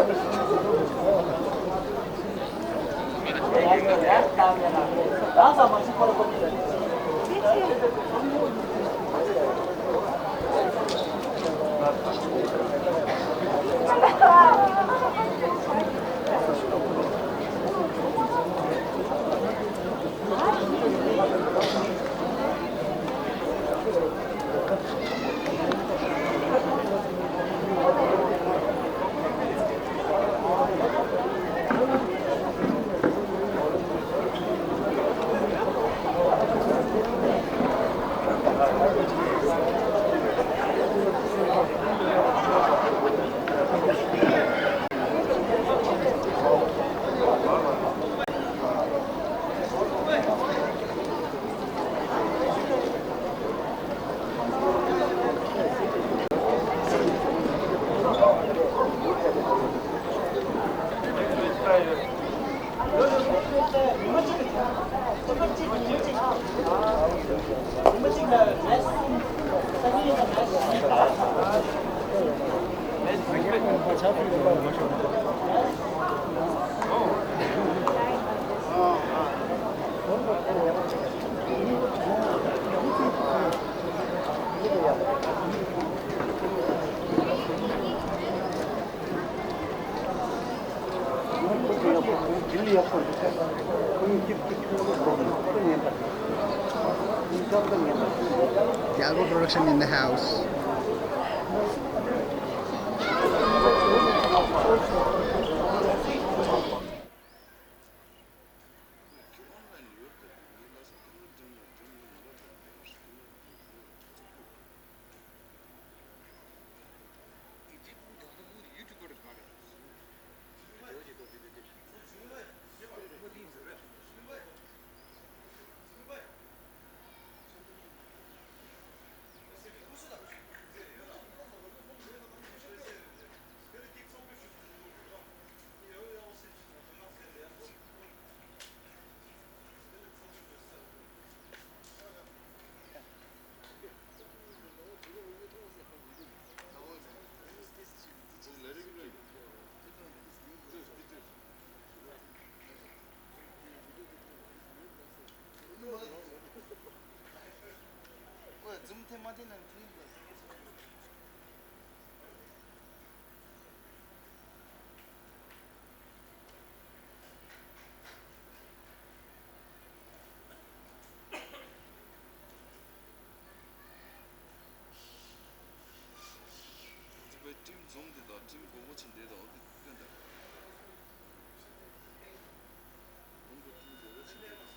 Dialgo Production in the house. རྫོང་དེ་དང་ཁྲིམས་དགོས་མཁོ་ཆེན་དེ་དང་འོ་དེ་སྟོན་དང་། རྫོང་དེ་ཁྲིམས་དགོས་མཁོ་ཆེན་དེ་དང་།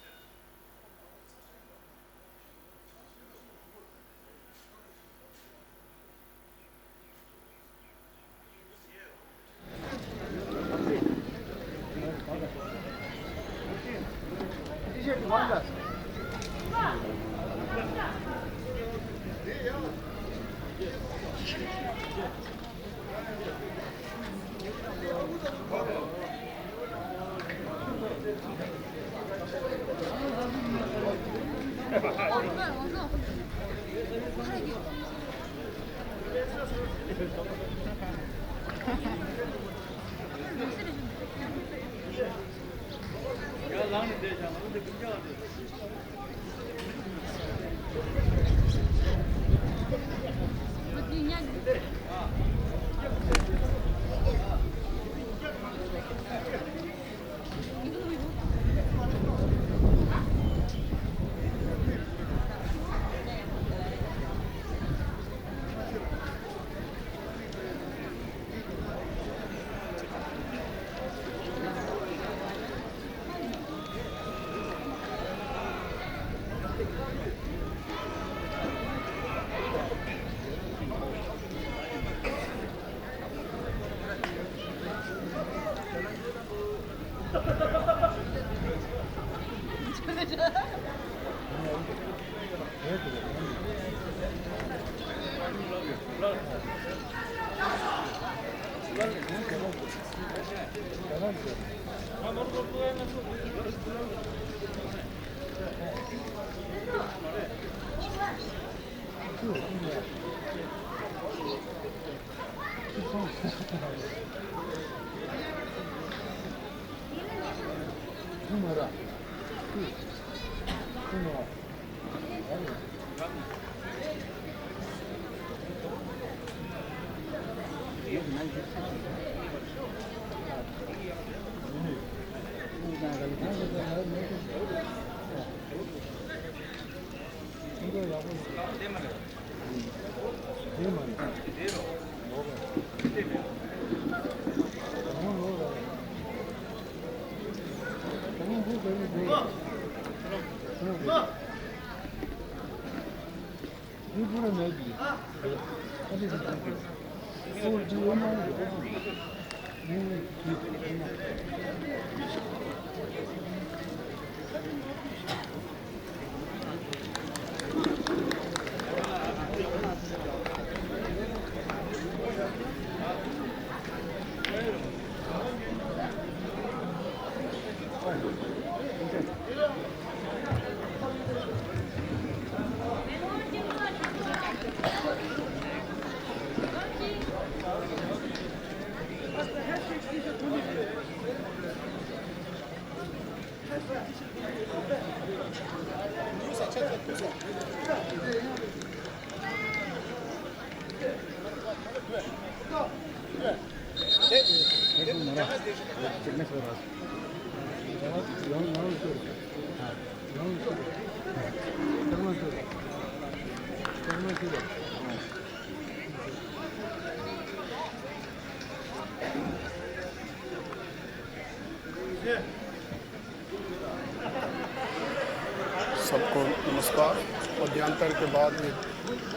सबको नमस्कार। मध्यांतर के बाद ये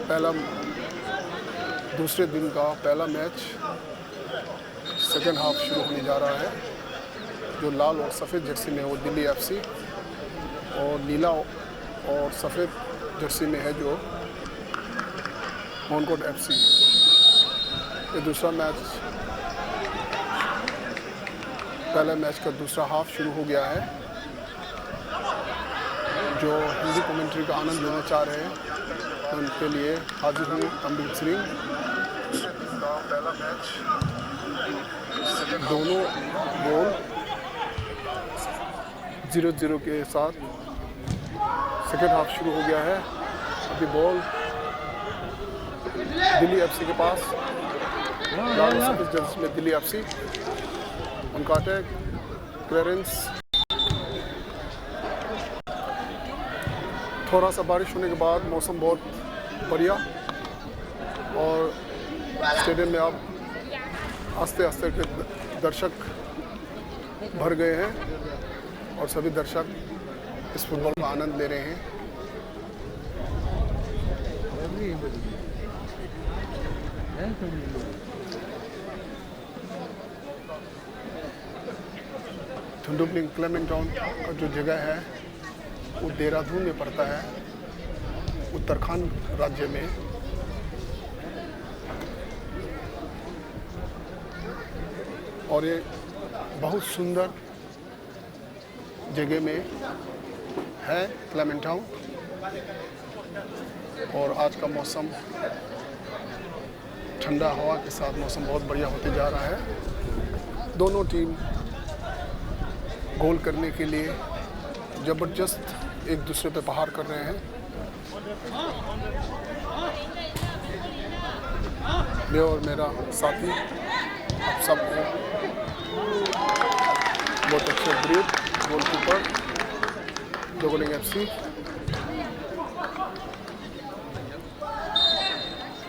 पहला, दूसरे दिन का पहला मैच, सेकेंड हाफ शुरू होने जा रहा है। जो लाल और सफ़ेद जर्सी में है वो दिल्ली एफसी, और नीला और सफ़ेद जर्सी में है जो मोहनकोट एफसी। ये दूसरा मैच, पहले मैच का दूसरा हाफ शुरू हो गया है। जो हिंदी कमेंट्री का आनंद लेना चाह रहे हैं, उनके लिए हाजिर हूँ अमरीक सिंह। दोनों गोल ज़ीरो ज़ीरो के साथ सेकेंड हाफ शुरू हो गया है। अभी बॉल दिल्ली एफसी के पास, लाल और सफेद जर्सी में दिल्ली एफसी, उनका अटैक, क्लियरेंस। थोड़ा सा बारिश होने के बाद मौसम बहुत बढ़िया और स्टेडियम में अब आस्ते आस्ते के द- दर्शक भर गए हैं और सभी दर्शक इस फुटबॉल का आनंद ले रहे हैं। थुंदुपलिंग क्लेमेंट टाउन का जो जगह है, वो देहरादून में पड़ता है, उत्तराखंड राज्य में। और ये बहुत सुंदर जगह में है क्लेमेंट टाउन। और आज का मौसम ठंडा हवा के साथ मौसम बहुत बढ़िया होते जा रहा है। दोनों टीम गोल करने के लिए ज़बरदस्त एक दूसरे पे प्रहार कर रहे हैं। मैं और मेरा साथी, आप सब हैं। बहुत अच्छे ब्रेव गोलकीपर, जोगोलिंग एफसी।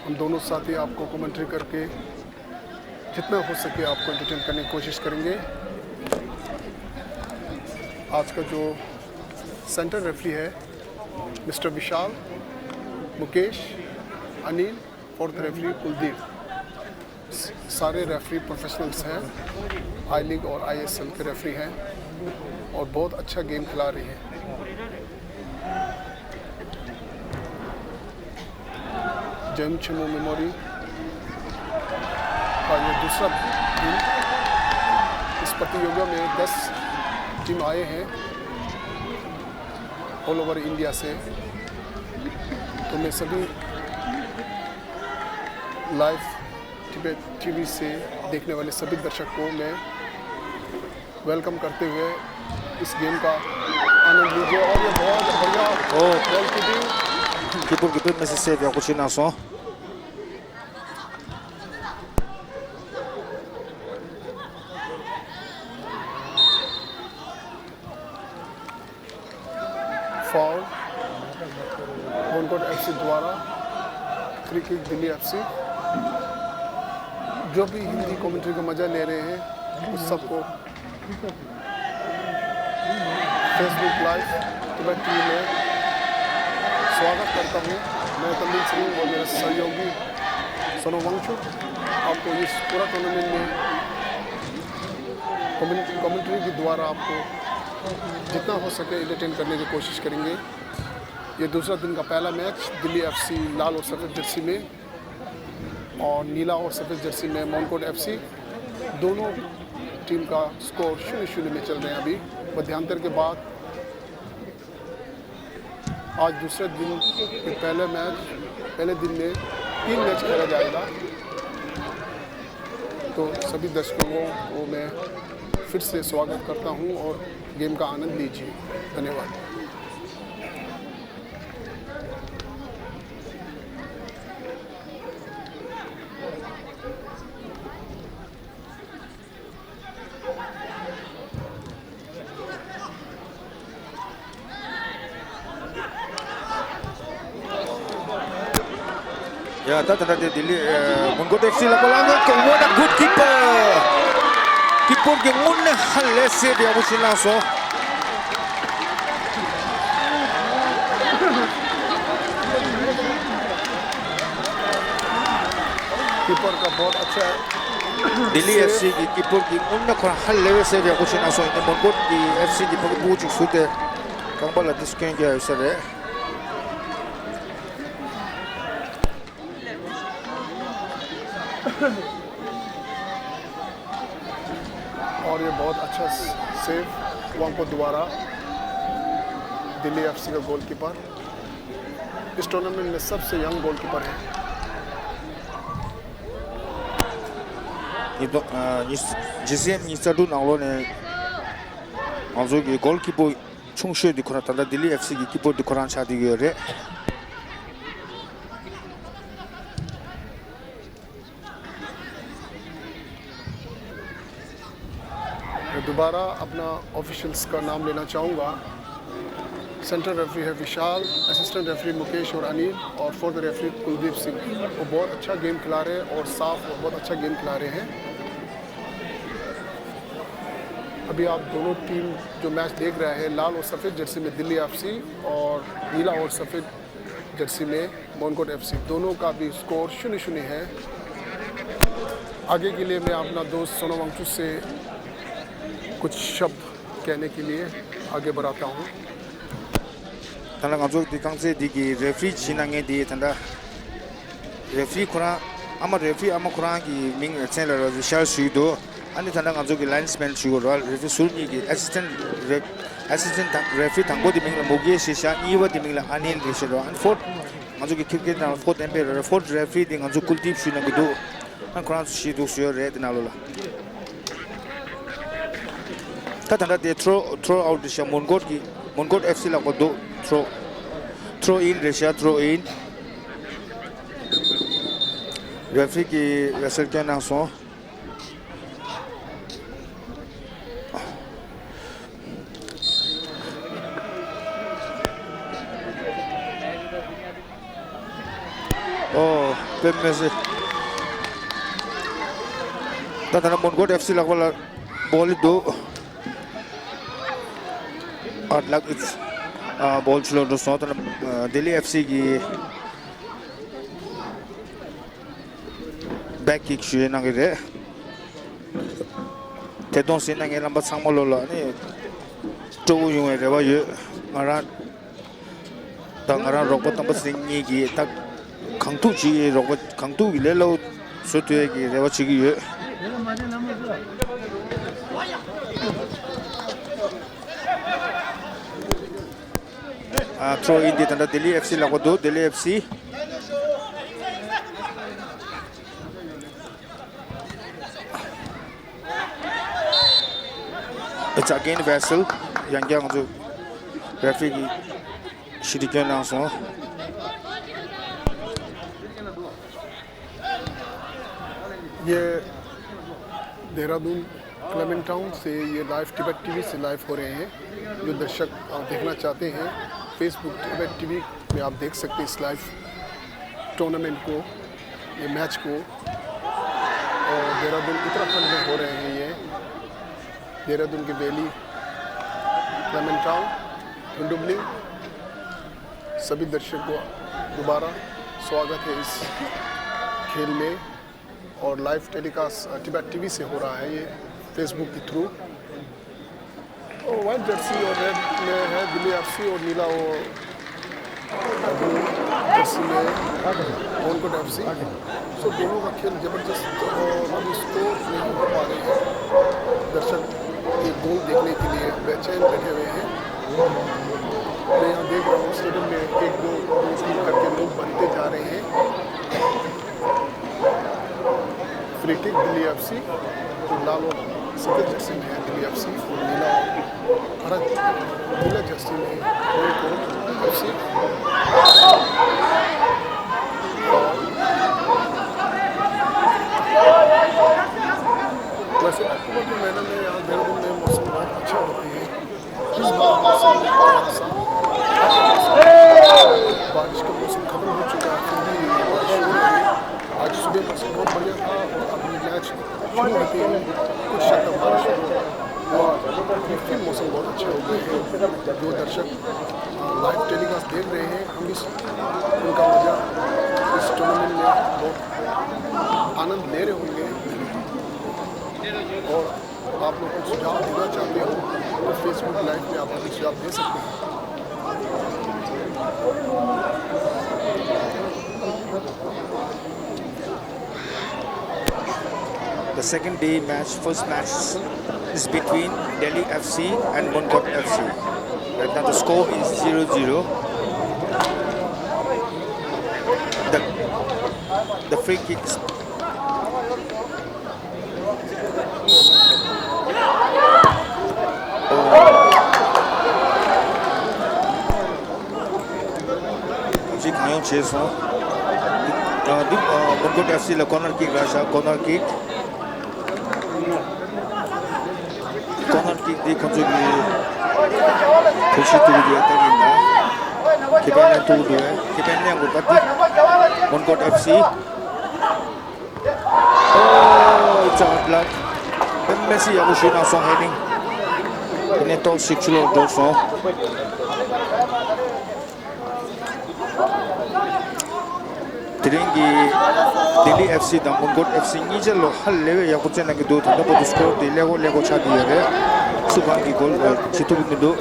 हम दोनों साथी आपको कमेंट्री करके जितना हो सके आपको एंटरटेन करने की कोशिश करेंगे। आज का जो सेंटर रेफरी है, मिस्टर विशाल, मुकेश, अनिल, फोर्थ रेफरी कुलदीप। स- सारे रेफरी प्रोफेशनल्स हैं, आई लीग और आईएसएल के रेफरी हैं और बहुत अच्छा गेम खिला रही है। जैम छिमो मेमोरी का ये दूसरा दिन। इस प्रतियोगिता में दस टीम आए हैं ऑल ओवर इंडिया से। तो मैं सभी लाइव टिबेट टीवी से देखने वाले सभी दर्शक को मैं वेलकम करते हुए इस गेम का आनंद लीजिए। और ये बहुत बढ़िया ओ गोलकीपिंग। Keeper གི་དུས་མེ་སི་སེབ་ཡག་པོ་བྱས་གནང་སོང་། फाउल, मोनकोट एफसी द्वारा फ्री किक दिल्ली एफसी। जो भी हिंदी कमेंट्री का मज़ा ले रहे हैं, उस सबको फेसबुक लाइव टिबेट टीवी में स्वागत करता हूँ। मैं तमिल सिंह और मेरा सहयोगी सोनम वांगचुक आपको इस पूरा टूर्नामेंट में कमेंट- कमेंट्री के द्वारा आपको जितना हो सके एंटरटेन करने की कोशिश करेंगे। ये दूसरा दिन का पहला मैच दिल्ली एफसी लाल और सफ़ेद जर्सी में और नीला और सफ़ेद जर्सी में मोनकोट एफसी। दोनों टीम का स्कोर शून्य शून्य में चल रहे हैं अभी। मध्यांतर के बाद आज दूसरे दिन के पहले मैच, पहले दिन में तीन मैच खेला जाएगा। तो सभी दर्शकों को मैं फिर से स्वागत करता हूं और गेम का आनंद लीजिए। धन्यवाद। ཡ་ད་ད་ད་དེ་ལྡི་ལི་ཨ་མོན་གྷོ་ཨེཕ་སི་ལ་གོ་ལ་ང་གོ། What a good keeper! ཀི་པར་གྱིས་དངོས་གནས་ཧ་ལས་སེབ་ཡག་པོ་བྱས་གནང་སོང་། कीपर का बहुत अच्छा है। ལྡི་ལི་ཨེཕ་སི་གི་ཀི་པར་གྱིས་དངོས་གནས་ཁོ་རང་ཧ་ལས་པའི་སེབ་ཡག་པོ་བྱས་གནང་སོང་། ཡིན་ནའི་མོན་གྷོ་གི་ཨེཕ་སི་གི་ཕ་གི་སྤུ་གུ་གཅིག་ཟུར་ཏེ་རྐང་པ་ལ་ཏོག་ཙམ་སྐྱོན་རྒྱག་ཡོད་ས་རེད། और ये बहुत अच्छा सेव वांगपो द्वारा, दिल्ली एफसी का गोलकीपर, इस टूर्नामेंट में सबसे यंग गोलकीपर है। ཉིས་སྟོང་ཨ་ཉིས་ཇི་སི་ཨེམ་ཉི་ཤུ་རྩ་དྲུག་ནང་ལོགས་ནས་ང་ཚོ་གི་གོལ་ཀི་པར་ཆུང་ཤོས་འདི་ཁོ་རང་ད་ལྟ་ལྡི་ལི་ཨེཕ་སི་གི་ཀི་པར་འདི་ཁོ་རང་ཆགས་བསྡད་ཀྱི་ཡོད་རེད། मैं दोबारा अपना ऑफिशियल्स का नाम लेना चाहूँगा। सेंट्रल रेफरी है विशाल, असिस्टेंट रेफरी मुकेश और अनिल, और फोर्थ रेफरी कुलदीप सिंह। वो बहुत अच्छा गेम खिला रहे हैं और साफ और बहुत अच्छा गेम खिला रहे हैं। अभी आप दोनों टीम जो मैच देख रहे हैं, लाल और सफ़ेद जर्सी में दिल्ली एफसी और नीला और सफ़ेद जर्सी में मोनकोट एफसी, दोनों का भी स्कोर शून्य शून्य है। आगे के लिए मैं अपना दोस्त सोनम वांगचुक से कुछ शब्द कहने के लिए आगे बढ़ाता हूँ। ད་ལྟ་ང་ཚོ་འདི་རྐང་རྩེད་འདི་གི་རེ་ཕི་རི་བྱེད་གནང་མཁན་འདི་ད་ལྟ་རེ་ཕི་རི་ཁོ་རང་ཨ་མ་རེ་ཕི་རི་ཨ་མ་ཁོ་རང་གི་མིང་མཚན་ལ་ར་ཤར་ཞུས་འདུག་ཨ་ནི་ད་ལྟ་ང་ཚོ་གི་ལའིན་སི་མེན་ཞུ་དགོས་ར། རེ་ཕི་རི་ཟུར་གཉིས་ཀྱི་ཨེ་སི་སི་ཊེན་ཊི་རེ་ཕི་རི། ཨེ་སི་སི་ཊེན་ཊི་དང་རེ་ཕི་རི་དང་པོ་དེ་མིང་ལ་མུ་གེ་ཤི་ཤག་གཉིས་པ་དེ་མིང་ལ་ཨ་ནིལ་རེད་ཤག་ར། ཨ་ནི་ཕོར་ང་ཚོ་གི་ཁིར་ཀེཊ་ནང་ཕོར་ཨེམ་པེ་ཡར་ར། ཕོར་རེ་ཕི་རི་དེ་ང་ཚོ་ཀུལ་དིབ་ཞུས་གནང་གི་འདུག་ཨ་ཁོ་རང་ཚོ་ཤེས་འདུག་ཞུ་ཡ་རེད་དེ་ནང་ལོགས་ལ། ད་ད་ལྟ་དེ་ཐྲོ་ཐྲོ་ཨའུཊ་རེད་ཤག་མོན་གྷོ་གི་མོན་གྷོ་ཨེཕ་སི་ལག་པ་འདུག་ཐྲོ་ཐྲོ་ཨིན་རེད་ཤག་ཐྲོ་ཨིན། རེ་ཕི་རི་གིས་ཝེ་སལ་བསྐྱོན་གནང་སོང་། ཨོ། དཔེ་མི་སྲིད། ད་ད་ལྟ་མོན་གྷོ་ཨེཕ་སི་ལག་པ་ལ་བོལ་འདུག་ཨ་ལག་ཨིཊ་ཨ་བོལ་ཕྱི་ལོགས་འགྲོ་སོང་། ད་ལྟ་ལྡི་ལི་ཨེཕ་སི་གི་བེག་ཀིག་ཞུ་ཡས་གནང་གི་རེད། དེ་གཏོང་ཟིན་ན་ངའི་རྣམ་པ་ཚང་མ་ལོ་ལ་ནི་སྤྲོ་བོ་ཡོང་བའི་རེ་བ་ཡོད། ང་རང་དང་ང་རང་རོགས་པ་དམ་པ་སེང་གཉིས་ཀྱིས་ད་གང་ཐུབ་ཅིག་རོགས་པ་གང་ཐུབ་ཀྱི་ལས་སླ་བོ་བཟོ་ཐུབ་ཡས་ཀྱི་རེ་བ་བྱེད་ཀྱི་ཡོད། ཨ་ཐྲོ་ཨིན་འདི་ད་ལྟ་ལྡི་ལི་ཨེཕ་སི་ལག་པ་འདུག་ལྡི་ལི་ཨེཕ་སི། It's again Vessel. ཡང་བསྐྱར་ང་ཚོ་རེ་ཕི་རི་གིས་ཞི་བདེ་སྐྱོན་གནང་སོང་། ये देहरादून क्लेमेंट टाउन से ये लाइव टिबेट टीवी से लाइव हो रहे हैं। जो दर्शक, अ, देखना चाहते हैं, फेसबुक टिबेट टीवी में आप देख सकते हैं इस लाइव टूर्नामेंट को, ये मैच को। और देहरादून उत्तराखंड में हो रहे हैं ये। देहरादून के वैली, क्लेमेंट टाउन, धुंडुबली, सभी दर्शक को दोबारा स्वागत है इस खेल में। और लाइव टेलीकास्ट, अ, टिबेट टीवी से हो रहा है ये, फेसबुक के थ्रू। और व्हाइट जर्सी और रेड में है दिल्ली एफसी और नीला और ब्लू जर्सी में मोनकोट एफसी। तो दोनों का खेल जबरदस्त, अ, अभी स्कोर नहीं हो पा रहे हैं। दर्शक ये गोल देखने के लिए बेचैन बैठे हुए हैं। मैं यहाँ देख रहा हूँ स्टेडियम में एक दो, दो तीन करके लोग बनते जा रहे हैं। फ्री किक दिल्ली एफसी, तो लाल और सफेद जर्सी में है दिल्ली एफसी, और नीला और हरा, नीला जर्सी में है मोनकोट एफसी। वैसे अक्टूबर के महीने में यहाँ देहरादून में मौसम बहुत अच्छा होती है। इस बार मौसम थोड़ा सा, बारिश का मौसम खत्म हो चुका है, फिर भी बारिश हो रही है। आज सुबह मौसम बहुत बढ़िया था और अभी मैच शुरू होते ही कुछ हद तक बारिश हुआ, फिर मौसम बहुत अच्छा हो गया है। जो दर्शक, अ, लाइव टेलीकास्ट देख रहे हैं, हम इस, उनका मज़ा इस टूर्नामेंट में बहुत आनंद ले रहे होंगे। और आप लोग कुछ सुझाव देना चाहते हो तो फेसबुक लाइव पे आप अपने सुझाव दे सकते हैं। The second day match, first match is between Delhi F C and Monkot F C. Right now the score is zero zero. The, the free kicks. ཅིག་གང་ཡོང་བྱས་སོང་། འདི་ཨ་འདི་ཨ་Monkot F C ལ་corner kick རག་ཤག corner kick། corner kick འདི་ཁོ་ཚོ་གི་ཐུགས་ཤི་ཐུག་རྒྱུ་ལྟ་གི་ཡིན་ན། ཁེ་ཕན་ལེན་ཐུག་འདུག་ཁེ་ཕན་ལེན་དགོས་པ་འདི་Monkot F C། Oh, it's a hard luck. དཔེ་མི་སྲིད་ཡག་པོ་ཞུས་གནང་སོང་heading། དེ་ནས་ཏོག་ཙམ་ཕྱི་ལོགས་འགྲོ་སོང་། དེ་རིང་གི་ལྡི་ལི་ཨེཕ་སི་དང་མོན་གྷོ་ཨེཕ་སི་གཉིས་ཆ་ལོ་ཧ་ལས་པའི་ཡག་པོ་རྩེད་གནང་གི་འདུག་ད་ལྟ་བར་དུ་སྐོར་དེ་ཀླད་ཀོར་ཀླད་ཀོར་ཆགས་ཀྱི་ཡོད་རེད། སུ་གང་གི་གོལ་བྱེད་ཐུབ་ཀྱི་མི་འདུག་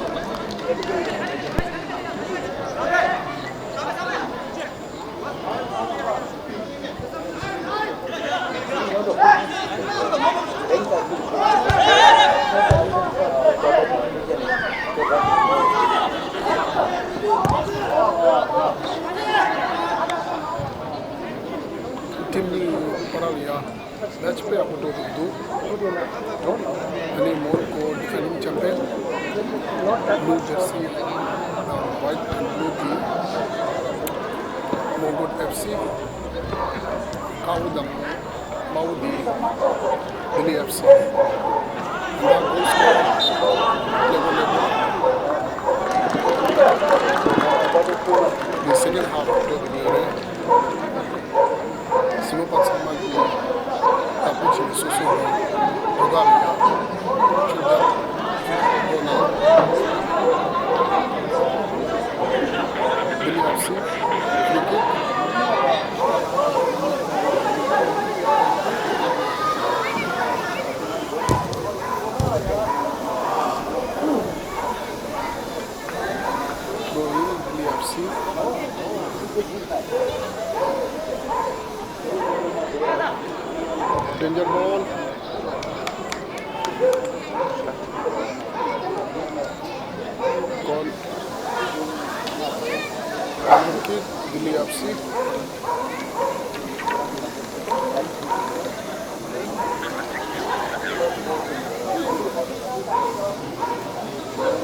ཊིམ་པར་ལ་ཡ། མེ་ཆི་དཔེ་ཡག་པོ་འགྲོ་གི་འདུག་ཨ་ནི་མོན་གྷོ་ཌི་ཕེན་ཌིང་ཆེམ་པིན། བྷླུ་ཇར་སི་དང་ཝའིཊ་ཨེན་བྷླུ་གི་མོན་གྷོ་ཨེཕ་སི། དཀར་པོ་དང་དམར་པོ་འདི་ལྡི་ལི་ཨེཕ་སི། ད་གོལ་སི་ཀོར་ཀླད་ཀོར་ཀླད་ཀོར། འདི་སེ་ཀེན་ཌི་ཧཱཕ་འགྲོ་གི་ཡོད་རེད། གཟིགས་མོ་པ་ཚང་མ་གིས་བདག་པོ་བྱས་ནས་སོ་སོ་གི་བོད་པ་ལ་ཡང་ཕྱུག་བདག་པོ་གནང་། ལྡི་ལི་ཨེཕ་སི་ཕི་རི་ཀིག་ལྡི་ལི་ཨེཕ་སི། ཌེན་ཇར་བོལ། གོར་ནར་ཀིག་ལྡི་ལི་ཨེཕ་སི།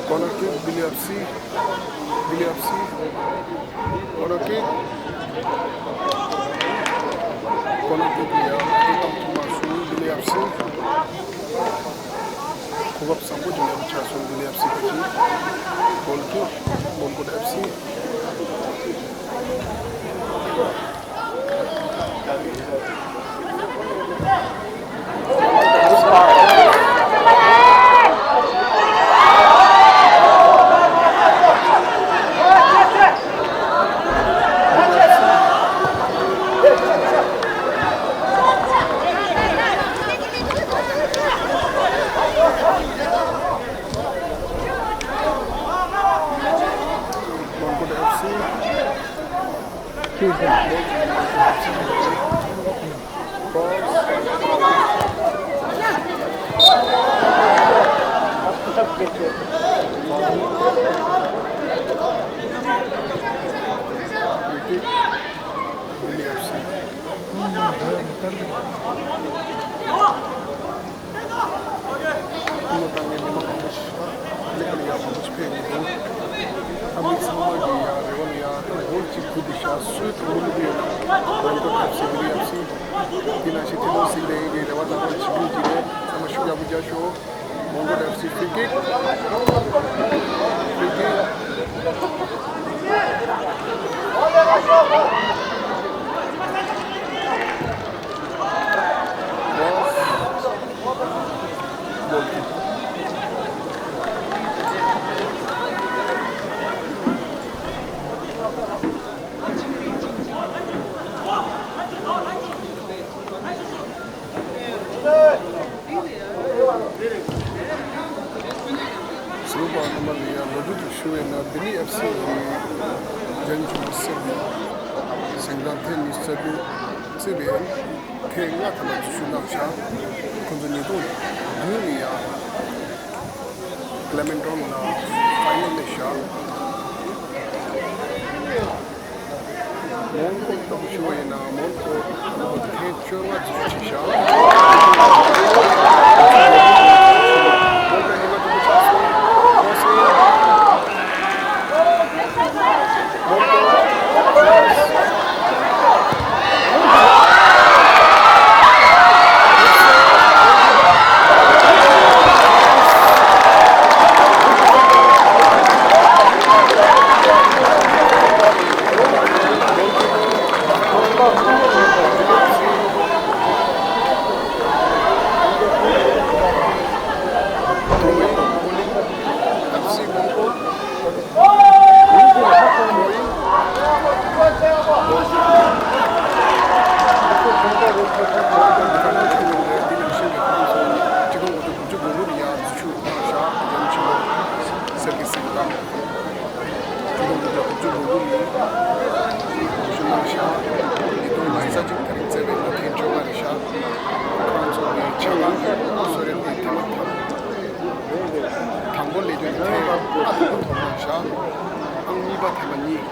གོར་ནར་ཀིག་ལྡི་ལི་ཨེཕ་སི། ལྡི་ལི་ཨེཕ་སི། གོར་ནར་ཀིག་གོར་ནར་ཀིག་ལ་ཡང་ཐུགས་དམ་ཐུགས་མ་སོང་ལྡི་ལི་ཨེཕ་སི། གོ་སྐབས་བཟང་པོ་ཅིག་ལེན་ཆགས་སོང་ལྡི་ལི་ཨེཕ་སི་ཁ་ཅིག་གོལ་ཀིག་མོན་གྷོ་ཨེཕ་སི། མོན་གྷོ་ཨེཕ་སི། ཀུན་ལ་བཏང་ནས་མི་མང་མང་པོ་ཞིག་ལེགས་པར་ཡག་མང་པོ་ཞིག་ཕེབས་ཡོང་འདུག་ཨ་མི་ཚང་མ་གི་ཡ་རེ་བ་ལ་ཡ་ད་གོལ་གཅིག་ཁུར་དེ་ཤག་སུའི་ཐུགས་མི་ལུས་ཡོད་ན་གོལ་ཀོ་ཐབས་ཟིན་པའི་ཡབ་སྲིད་དེ་ནང་བཞིན་དེ་ལོ་ཟིན་པའི་ཡིན་པའི་རེ་བ་དང་རོགས་ཆིག་སྒྲིལ་གྱིས་ནས་ཚང་མ་ཤུགས་ཡག་པོ་རྒྱག་ཤོག་མོན་གྷོ་ཨེཕ་སི་ཕི་རི་ཀིག་ཕི་རི་ཀིག་གཟིགས་མོ་པ་རྣམ་པ་ལ་ཡང་ལོ་རྒྱུས་ཤིག་ཞུ་བས་ན། ལྡི་ལི་ཨེཕ་སི་ཡི་འགན་འཁྱེར་བ་སེར་མོ་ཟིང་དང་ཐེངས་ཉི་ཤུ་རྩ་དྲུག་བརྩིས་པའི་ཐེངས་ལྔ་ཐམ་པ་ཞུ་གནང་བྱ། ཁོང་ཚོ་ཉིས་སྟོང་བདུན་ལ་ཡང་ཀླེ་མེན་ཊོན་ལ་ཕའི་ནལ་ལ་བཞག་མོན་གྷོ་ལྟ་བུ་ཞུ་བ་ཡིན་ན་མོན་གྷོ་ལྟ་བུ་ཐེངས་བཅོ་ལྔ་འཛུལ་ཞུགས་བྱས་ཤག་ཐེངས་མ་གཉིས།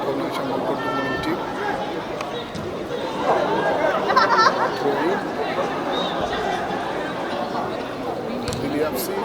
ཐོག་ནང་བཞག་མང་པོ་འདུག་མིན་ཏིག་ཐོག་ཡིན། ལྡི་ལི་ཨེཕ་སི།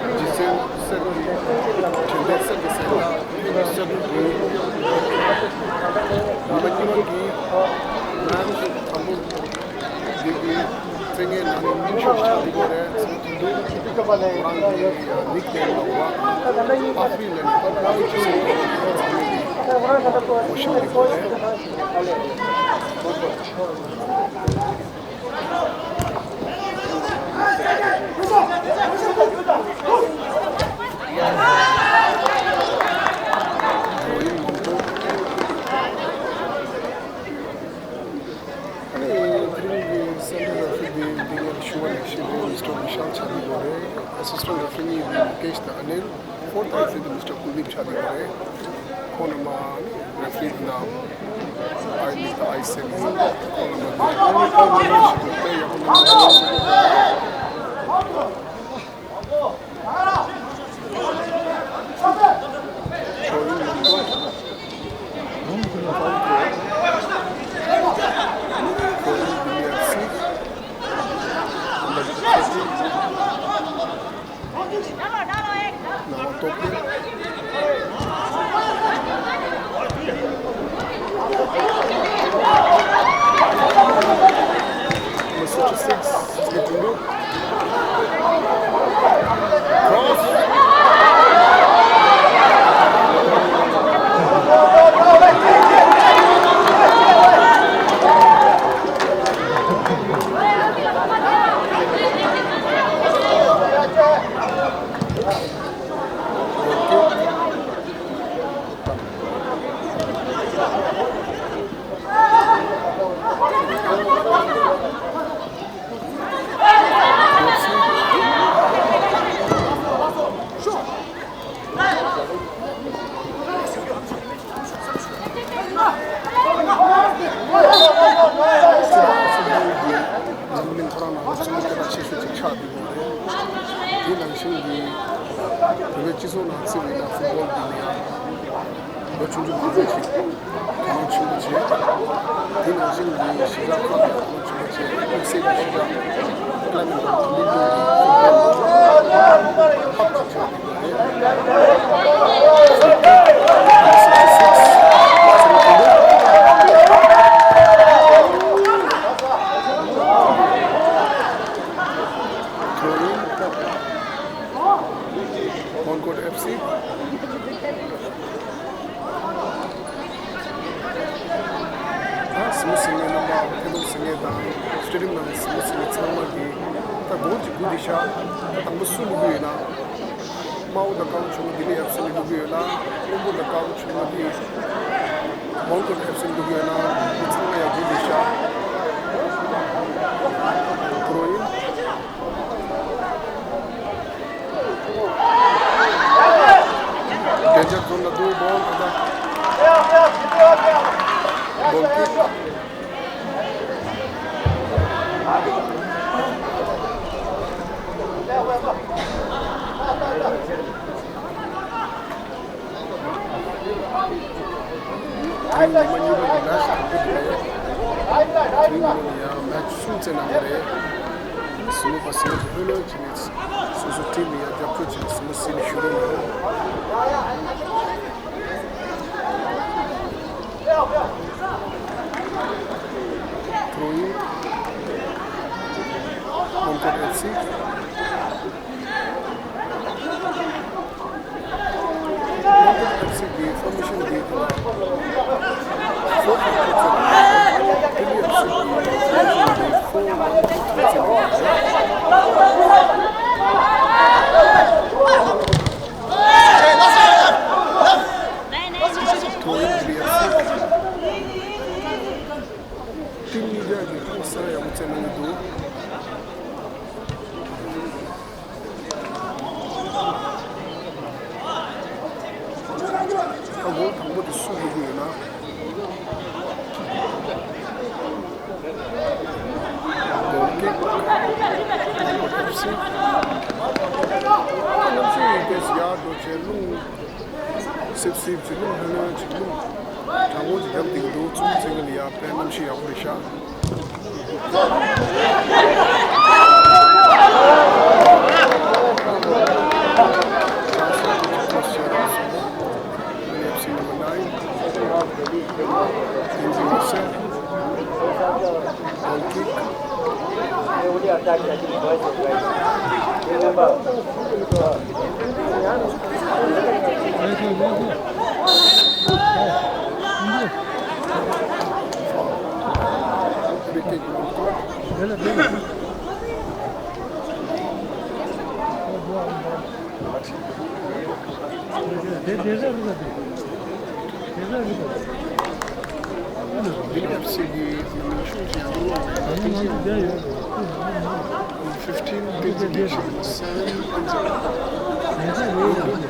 རྗེས་བཙན་གསེར་གྱི་དྲན་རྟེན་གསེར་གྱི་གཟེངས་རྟགས་ཕེབས་པའི་གསེར་སྒྲེང་བུ། ཉི་མ་གཉིས་པ་གི་ནང་དང་པོ་འདི་གི་རྩེད་མཁན་ནང་ནས་རྙིང་ཤོས་ཆགས་འདུག་གོ་རེད་ཟེར་གྱི་འདུག་ཁོ་རང་གི་ནིག་ནེམ་ལ་ཝ་ཨ་ཧྥི་ལབ་ནས་ད་ལྟ་ཨ་ཧྥི་ཅི་སེ་ཚང་མས་ཀྱི་ངོ་ཤེས་ཀྱི་གོ་རེད། ཨ་ནི་དེ་རིང་གི་སེན་ཊར་རེ་ཕི་རི་འདི་འདི་ངས་ཞུ་བ་ནང་བཞིན་རེད། མི་སི་ཊར་བི་ཤཱལ་ཆགས་ཀྱི་ཡོད་རེད། ཨེ་སི་སི་ཊེན་ཊ་རེ་ཕི་རི་གཉིས་འདི་མུ་ཀེཤ་དང་ཨ་ནིལ། ཕོར་ཐ་རེ་ཕི་རི་འདི་མི་སི་ཊར་ཀུལ་དིབ་ཆགས་ཀྱི་ཡོད་རེད། ཁོང་རྣམ་པ་ཨ་ནི་རེ་ཕི་རི་འདི་ལ་ཨའི་ལིག་དང་ཨའི་སི་ཨེལ་ཡིན། ཁོང་རྣམ་པ་འདི་ཞིག་ཏུ་དཔེ་ཡག་པོ་གནང་གི་འདུག Number sixty-six, Sri Tundu. Cross. འཛམ་གླིང་ཁོ་རང་ནང་ལ་ཚོང་སྐད་གྲགས་ཆེ་ཤོས་ཅིག་ཆགས་བསྡད་ཡོད་རེད། དེ་ནང་བཞིན་གྱི་བོད་པའི་སྤྱི་ཚོགས་ནང་བརྩི་བ་ཡིན་ན་ཕུཊ་བོལ་འདི་ནི་ཡང་ལོ་ཆུང་ཆུང་གི་ལས་ཤིག་གོ་རིམ་ཆེན་པོ་བྱས། དེ་ནང་བཞིན་གྱི་གཞིས་ཆགས་ཁག་ལ་ལོ་ཆུང་ཆུང་བྱས། དམིགས་བསལ་གྱི་གཞིས་ཆགས་ཀ་ལ་མེན་ཊོན་དང་ལིན་ལུང་གི་ཧབ་ཅིག་ཆགས་ཡོད་རེད། Throw in. One Court ཨེཕ་སི། ད་གཟིགས་མོ་གཟིགས་མཁན་རྣམ་པ། ཐད་གཏོང་གཟིགས་མཁན་དང་སི་ཊེ་ཌི་ཡམ་ནང་གཟིགས་མོ་གཟིགས་མཁན་ཚང་མ་གིས་ད་དགོངས་ཀྱི་སྒུག་བསྡད་ཤག་ད་དང་པོ་སུ་བླུག་གི་ཡོད་ན། དམར་པོ་དང་དཀར་པོ་བྱུང་ན་ལྡི་ལི་ཨེཕ་སི་ལ་བླུག་གི་ཡོད་ལ། སྔོན་པོ་དང་དཀར་པོ་བྱུང་ན་དེ་མོན་གྷོ་ཨེཕ་སི་ལ་བླུག་གི་ཡོད་ལ། འདི་ཚང་མ་ཡར་རྒྱས་བསྡད་ཤག་ཁོ་རང་ཡིན། བདེ་འཇགས་རྫོང་ལ་བསྡུ་བའི་བོལ་ད་ལྟ། བོལ་ཀིག་དེ་ཉི་མ་གཉིས་པ་གི་མེ་ཆི་དང་པོ་དེ་རེད། དེའི་ནང་ནས་ཡང་མེ་ཆི་གསུམ་རྩེད་གནང་གི་རེད། གཟིགས་མོ་པ་གཟིགས་མོ་དེ་ལྷོད་ལྷོད་བྱས་ནས་སོ་སོ་ཊིམ་ལ་ཡང་རྒྱབ་སྐྱོར་བྱས་ནས་གཟིགས་མོ་གཟིགས་ནས་བཞུགས་རོགས་གནང་། Throw in. One Court ཨེཕ་སི། ལོན་ཌོན་ཨེཕ་སི་གི་ཕོར་མེ་ཤན་འདི་ལ་ཕོར་ཕོར་ཕོར་ཚོ། ལྡི་ལི་ཨེཕ་སི་གི་ཕོར་མེ་ཤན་འདི་ཕོར་ཝན་ཕོར་ཚོ། ཊིམ་གཉིས་ཀྱི་ཁོངས་གསར་ཡག་པོ་བཙལ་གནང་གི་འདུག་ད་གོལ་དང་པོ་དེ་སུ་སྒྲུབ་ཀྱི་ཡོད་ན། གོལ་ཀིག་ཨེཕ་སི། གནམ་གཤིས་ཡིན་ཏེ་ཡག་འགྲོ་བྱས་རླུང་སིབ་སིབ་ཅིག་རླུང་ལྷོད་ལྷོད་ཅིག་རླུང་གྲང་མོ་ཅིག་རྒྱབ་བསྡད་ཀྱི་འདུག་ཚུར་འཛིན་གྱི་ལ་ཡག་དཔེ་གནམ་གཤིས་ཡག་པོ་རེད་ཤག L F C number nine, Tenzin Yusuf, goal kick. Free kick, goal kick. Dili F C གི་ནང་ཆུང་ཆེ་ཡང་ལོ་ལྔ་ཡིན་ན་ཐེངས་གཅིག་ཡོད། Fifteen Tenzin Dixit, seven Tenzin Palden,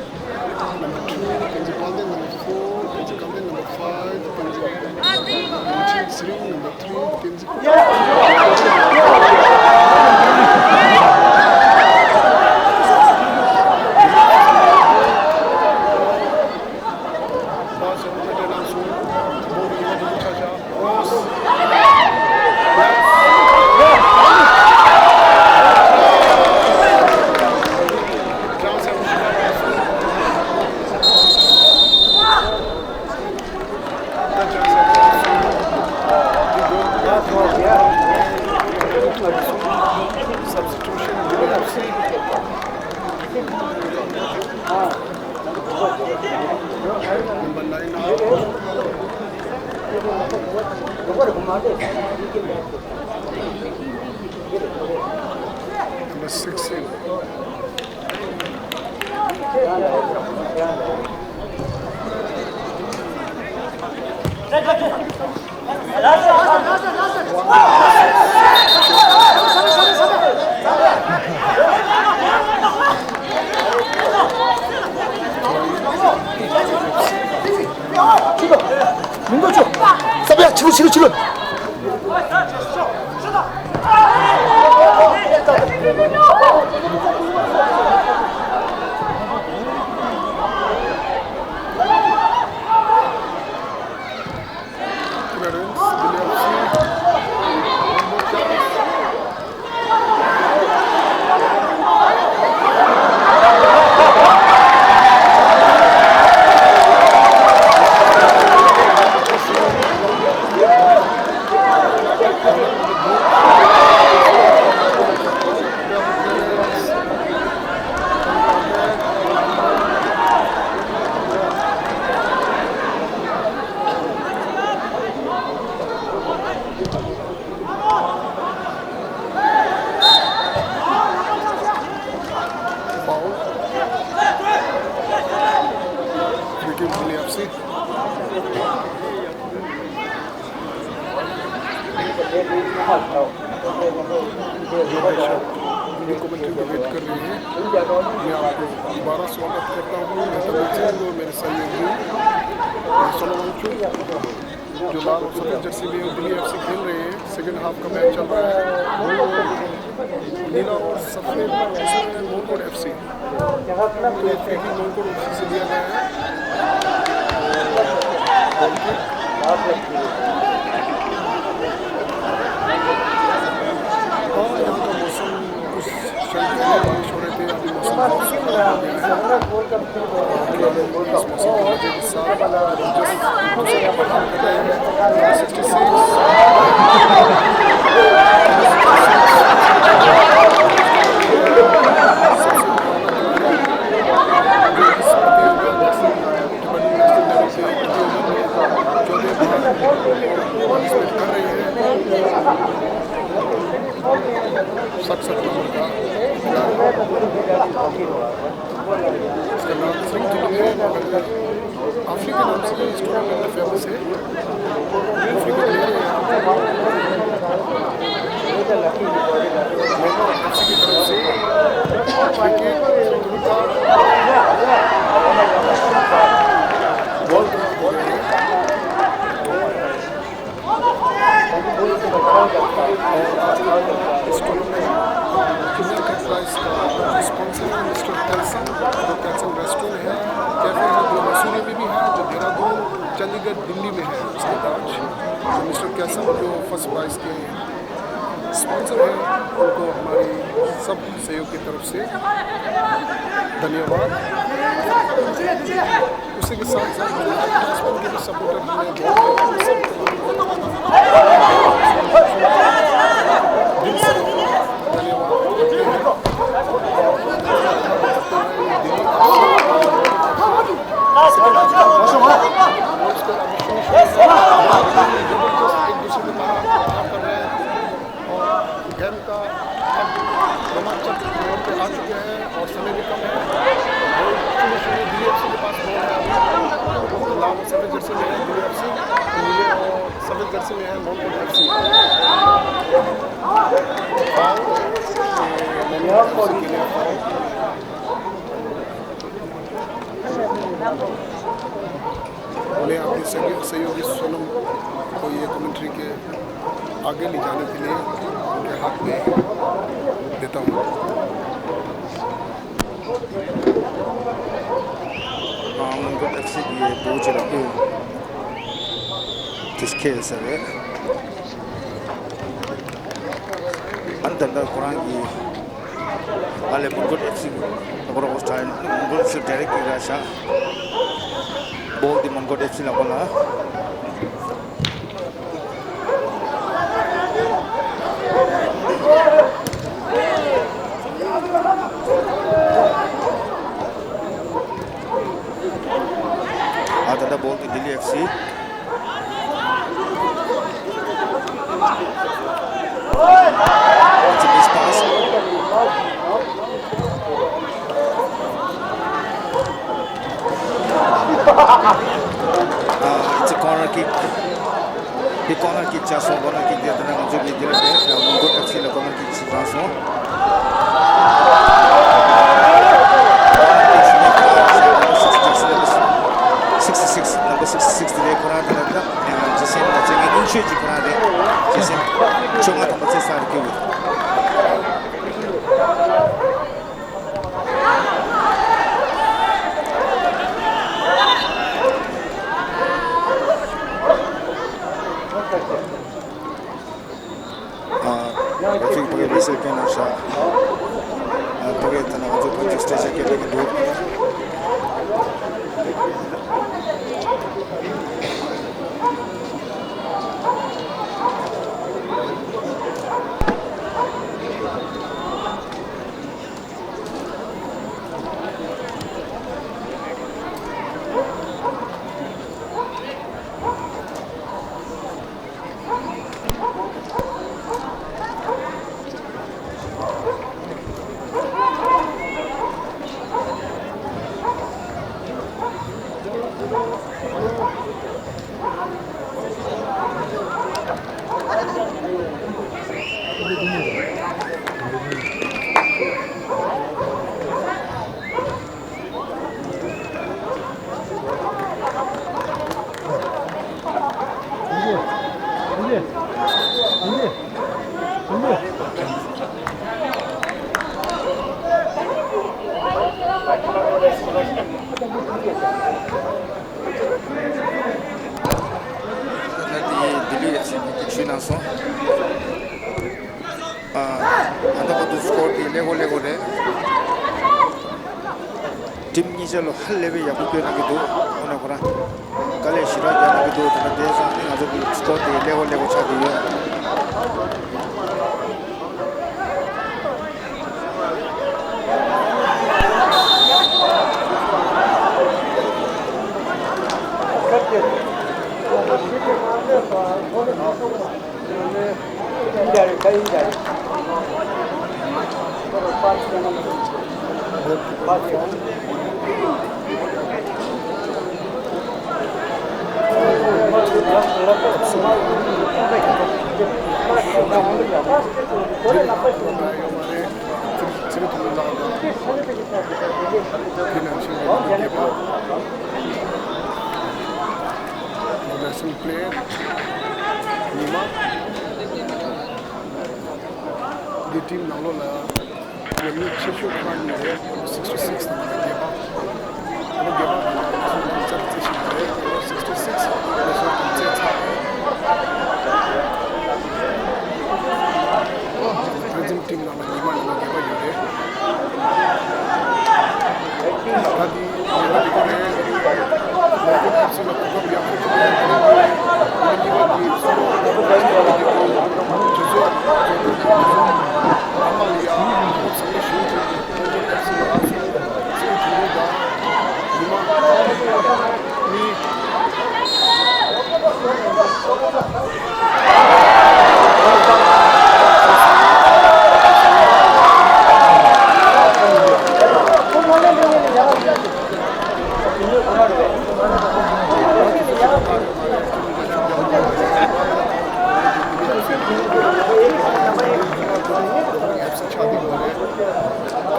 number two Tenzin Palden, number four Tenzin Kamden, number five Tenzin Dixit, three number three Tenzin Substitution, Dili F C. Number nine out. Number six in. ཆུ་ལོ། མིང་ཐོ་ཆུ། ས་བྱ་ཆུ་ལོ་ཆུ་ལོ་ཆུ་ལོ། Foul. Free kick, Dili F C. ये कमेंट्री में वेट कर रहे हैं। मैं आपको दोबारा स्वागत करता हूँ। मैं तमिल से हूँ, मेरे सहयोगी सोलोमन चुप। जो लाल और सफेद जर्सी में दिल्ली एफसी खेल रहे हैं, सेकंड हाफ का मैच चल रहा है। नीला और सफेद जर्सी में मोरकोट एफसी। तो ये फ्री किक मोरकोट एफसी से लिया गया है। Goal kick. और यहाँ का मौसम कुछ क्षण पहले बारिश हो रहे थे, अभी मौसम बहुत सुहावना हो गया है। और इस मौसम के मजे के साथ हम जस्ट एक दूसरे का बदनाम कर रहे हैं। Sixty six. इस प्रतियोगिता में कबड्डी नेशनल लेवल के प्रतियोगिता में चौथे बार पार्टिसिपेट कर रहे हैं। सड़सठ नंबर का खिलाड़ी। इसका नाम सिंह टिकले, मगर अफ्रीका नाम से इसको फेमस है। फ्री में दे रहे हैं। मोहम्मद एफसी की तरफ से क्रिकेट का बॉल इस टूर्नामेंट का प्राइस का स्पॉन्सर है मिस्टर कैल्सन, जो कैल्सन रेस्टोरेंट है, कैफे है, जो मसूरी में भी है, जो देहरादून, चंडीगढ़, दिल्ली में है उसके ब्रांच। तो मिस्टर कैल्सन जो फर्स्ट प्राइस के स्पॉन्सर हैं, उनको हमारी सब सहयोग की तरफ से धन्यवाद। उसी के साथ साथ जो हमारे बचपन के भी सपोर्टर हमें बहुत दिल से धन्यवाद करते हैं। जबरदस्त एक दूसरे के बारे में बात कर रहे हैं। और गेम का अब रोमांचक मोड़ पे आ चुके हैं और समय भी कम है। बॉल शुरू शुरू दिल्ली एफसी के पास बॉल है अभी। लाल सफेद जर्सी में है दिल्ली एफसी, नीले और सफेद जर्सी में है मोहनपुर एफसी। फाउल, ये मोहनपुर एफसी के लिए फाउल। मैं आपके सहयोगी सोनम को ये कमेंट्री के आगे ले जाने के लिए उनके हाथ में देता हूँ। ཨ། མོན་གྷོ་ཨེཕ་སི་གི་བོད་ཀྱི་ར་སྤྲོད་དེ་ཁེལ་ས་རེད། ཨ་ནི་ད་ལྟ་ཁོ་རང་གི་ཨ་ལས་མོན་གྷོ་ཨེཕ་སི་ལ་ཁོ་རང་ཨོ་སི་ཊ་ལི་ཡན་མོན་གྷོ་ཨེཕ་སི་ཌའི་རེག་ཀིག་ར་ཤག་བོལ་དེ་མོན་གྷོ་ཨེཕ་སི་ལ་ཁོ་ལ། ཨ་ད་ལྟ་བོལ་དེ་ལྡི་ལི་ཨེཕ་སི། It's a miss pass. Uh, it's a corner kick. དེ་ཀོར་ནར་ཀིག་ཆགས་སོང་། ཀོར་ནར་ཀིག་དེ་ད་ནང་ང་ཚོ་གི་དེ་ལ་བས་མོན་གྷོ་ཨེཕ་སི་ལ་ཀོར་ནར་ཀིག་ཅིག་བཏང་སོང་། Sixty six, number sixty six དེ་ལས་ཁོ་རང་དེ་ལ་ད་ཇི་སེམ་ད་ཅིག་གི་སྙིང་ཆོས་ཀྱི་ཁོ་རང་རེད། ཇི་སེམ་བཅོ་ལྔ་ཐམ་པ་ཚེ་སར་སྐྱོ་བའི། ཨ། ང་ཚོའི་ཕ་གི་རེ་སེལ་སྐྱོན་གནང་ཤག་ཨ། ཕ་གི་ད་ནང་ང་ཚོ་ཕ་གི་སི་ཊེ་ཇི་སྐད་ལེགས་འདུག་ལྡི་ལི་ཨེཕ་སི་གིས་ཞུས་གནང་སོང་། ཨ། ད་ལྟ་བར་དུ་སི་ཀོར་དེ་ཀླད་ཀོར་ཀླད་ཀོར་རེད། ཊིམ་གཉིས་ཆ་ལོ་ཧ་ལས་པའི་ཡག་པོ་སྐྱོད་གནང་གི་འདུག་ཁོ་ན་ཁོ་རང་དཀའ་ལས་ཞེ་དྲག་རྒྱག་གནང་གི་འདུག་ད་ལྟ་དེ་ཙང་ནི་ང་ཚོ་གི་སི་ཀོར་དེ་ཀླད་ཀོར་ཀླད་ཀོར་ཆགས་བསྡད་ཡོད། Professional player ཉི་མ། འདི་ཊིམ་ནང་ལོགས་ལ་ཉམས་མྱོང་ཆེ་ཤོས་ཁག་གཉིས་རེད། སིག་སི་ཊི་སིག་ནང་ལ་རྒྱལ་པ། ཨོ་རྒྱལ་པ་ནང་ལ་སོང་ཙང་རྩེ་ཞིག་རེད། སིག་སི་ཊི་སིག་ལ་སོང་ཙང་རྩེ་ཚར་རེད། ཨོ་པྲི་ཛིམ་ཊིམ་ནང་ལ་ཉི་མ་ནང་ལ་རྒྱལ་པ་ཡོད་རེད། ད་འདི་ཉི་མ་འདི་ག་རེད། ལས་ཀ་ཐབས་ཟིན་ལ་གོ་སྐབས་ཡག་པོ་ཅིག་ཡོད་རེད། ང་གཉིས་ཀ་གི་སོ་སོ་སོ་སོ་སོ་སོ་སོ་སོ་སོ་ཨ་མ་ལ་ཡག་པོ་བསམ་བློ་ཞིག་བྱུང་། ལས་ཀ་ཐབས་ཟིན་ལ་ཨ་སོ་སོ་སོ་སོ་དྲུང་དུ་དང་ཉི་མ་གཉིས། ད་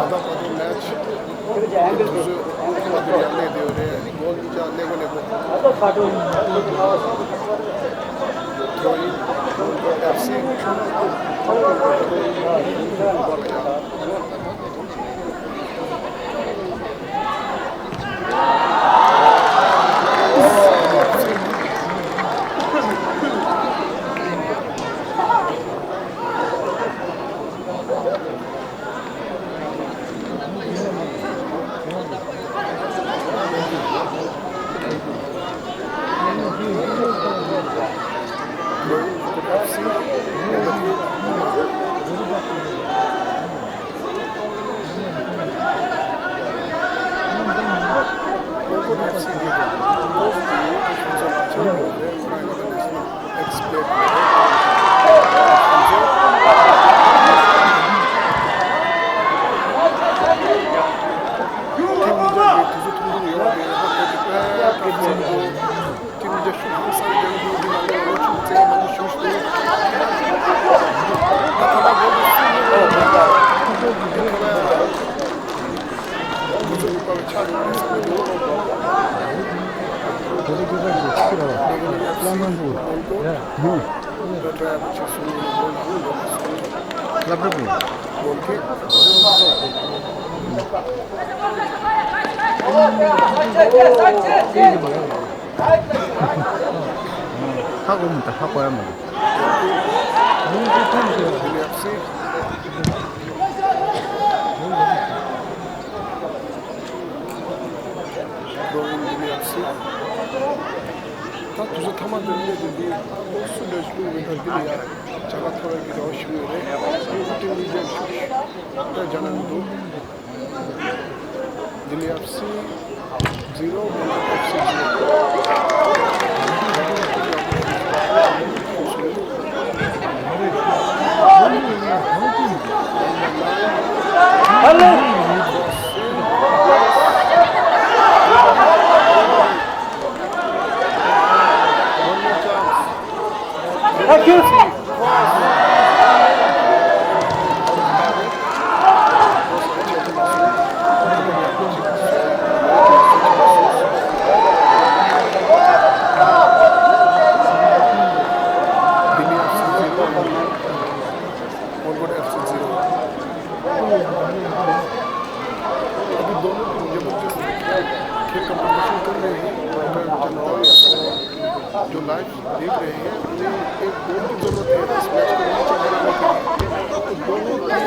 ལྟ་བར་དུ་མེ་ཆི་དེ་ཚོ་ཁོ་ལ་དེ་ཡང་སླེབས་བསྡད་ཡོད་རེད། གོལ་གཉིས་ཀ་སླེབས་གོ་སླེབས་གོ། ཐོ་ཡི་ཐོ་ཡི་ཨེཕ་སི། ཐོ་ཡི་ཐོ་ཡི་ཐོ་ཡི། ཁྱེད་གཉིས་ཀྱང་དུས་ཚོད་ཐུང་ཐུང་ཡོད་པ་རེད། ཧ་གོ་གི་པས། ཁྱེད་གཉིས་ཀྱང་ཤུགས་ཧང་སང་རྒྱག་རྒྱུ་འདི་ནང་ལོགས་ལོ་ཆུང་བཙན་མང་པོ་ཞུགས་ཤིག་འདུག་ད་ཐ་མ་གོ་གི་སུ་ནི་ལོ་ད་ཐ་མ་ཡང་དུས་ཚོད་ལུས་པ་ལ་ཆགས་ཡོང་རེད་བསམ་གི་འདུག་ད་ལྟ་ཁྱེད་ཀྱི་ཁྱི་ར་བ་བླ་མ་འདུག་ཡ་མོ། ད་ལྟ་ཡང་ཁྱེད་སུ་ནི་ལོ་ལ་འུ་ལོ་ལ་སོང་ལབ་ར་བུ། ཧ་གོ་མི་ད་ཧ་གོ་ཡ་མ་རེད། ད་དུས་ཚོད་ཐ་མ་འདིར་སླེབས་ཏེ་འདི་སུ་འདྲ་ཞིག་བླུགས་མིན་ད་འདི་ལ་ཡ་བྱ་དགའ་ཐོབ་ཡ་གི་རེ་བ་ཞུ་ཡོད་རེད། ཡུ་ཊི་མི་འདྲ་ཞིག་ད་རྒྱ་ནང་མི་འདུག་འདི་ལ་ཡ་སི་ཛི་རོ། Thank you. Onboard F C zero। अभी दोनों टीम जबरदस्त खेल का प्रदर्शन कर रहे हैं। अगर जनता जो लाइव देख रहे हैं, उन्हें एक गोल की जरूरत है इस मैच को नीचे गिराने के लिए। तो दोनों टीम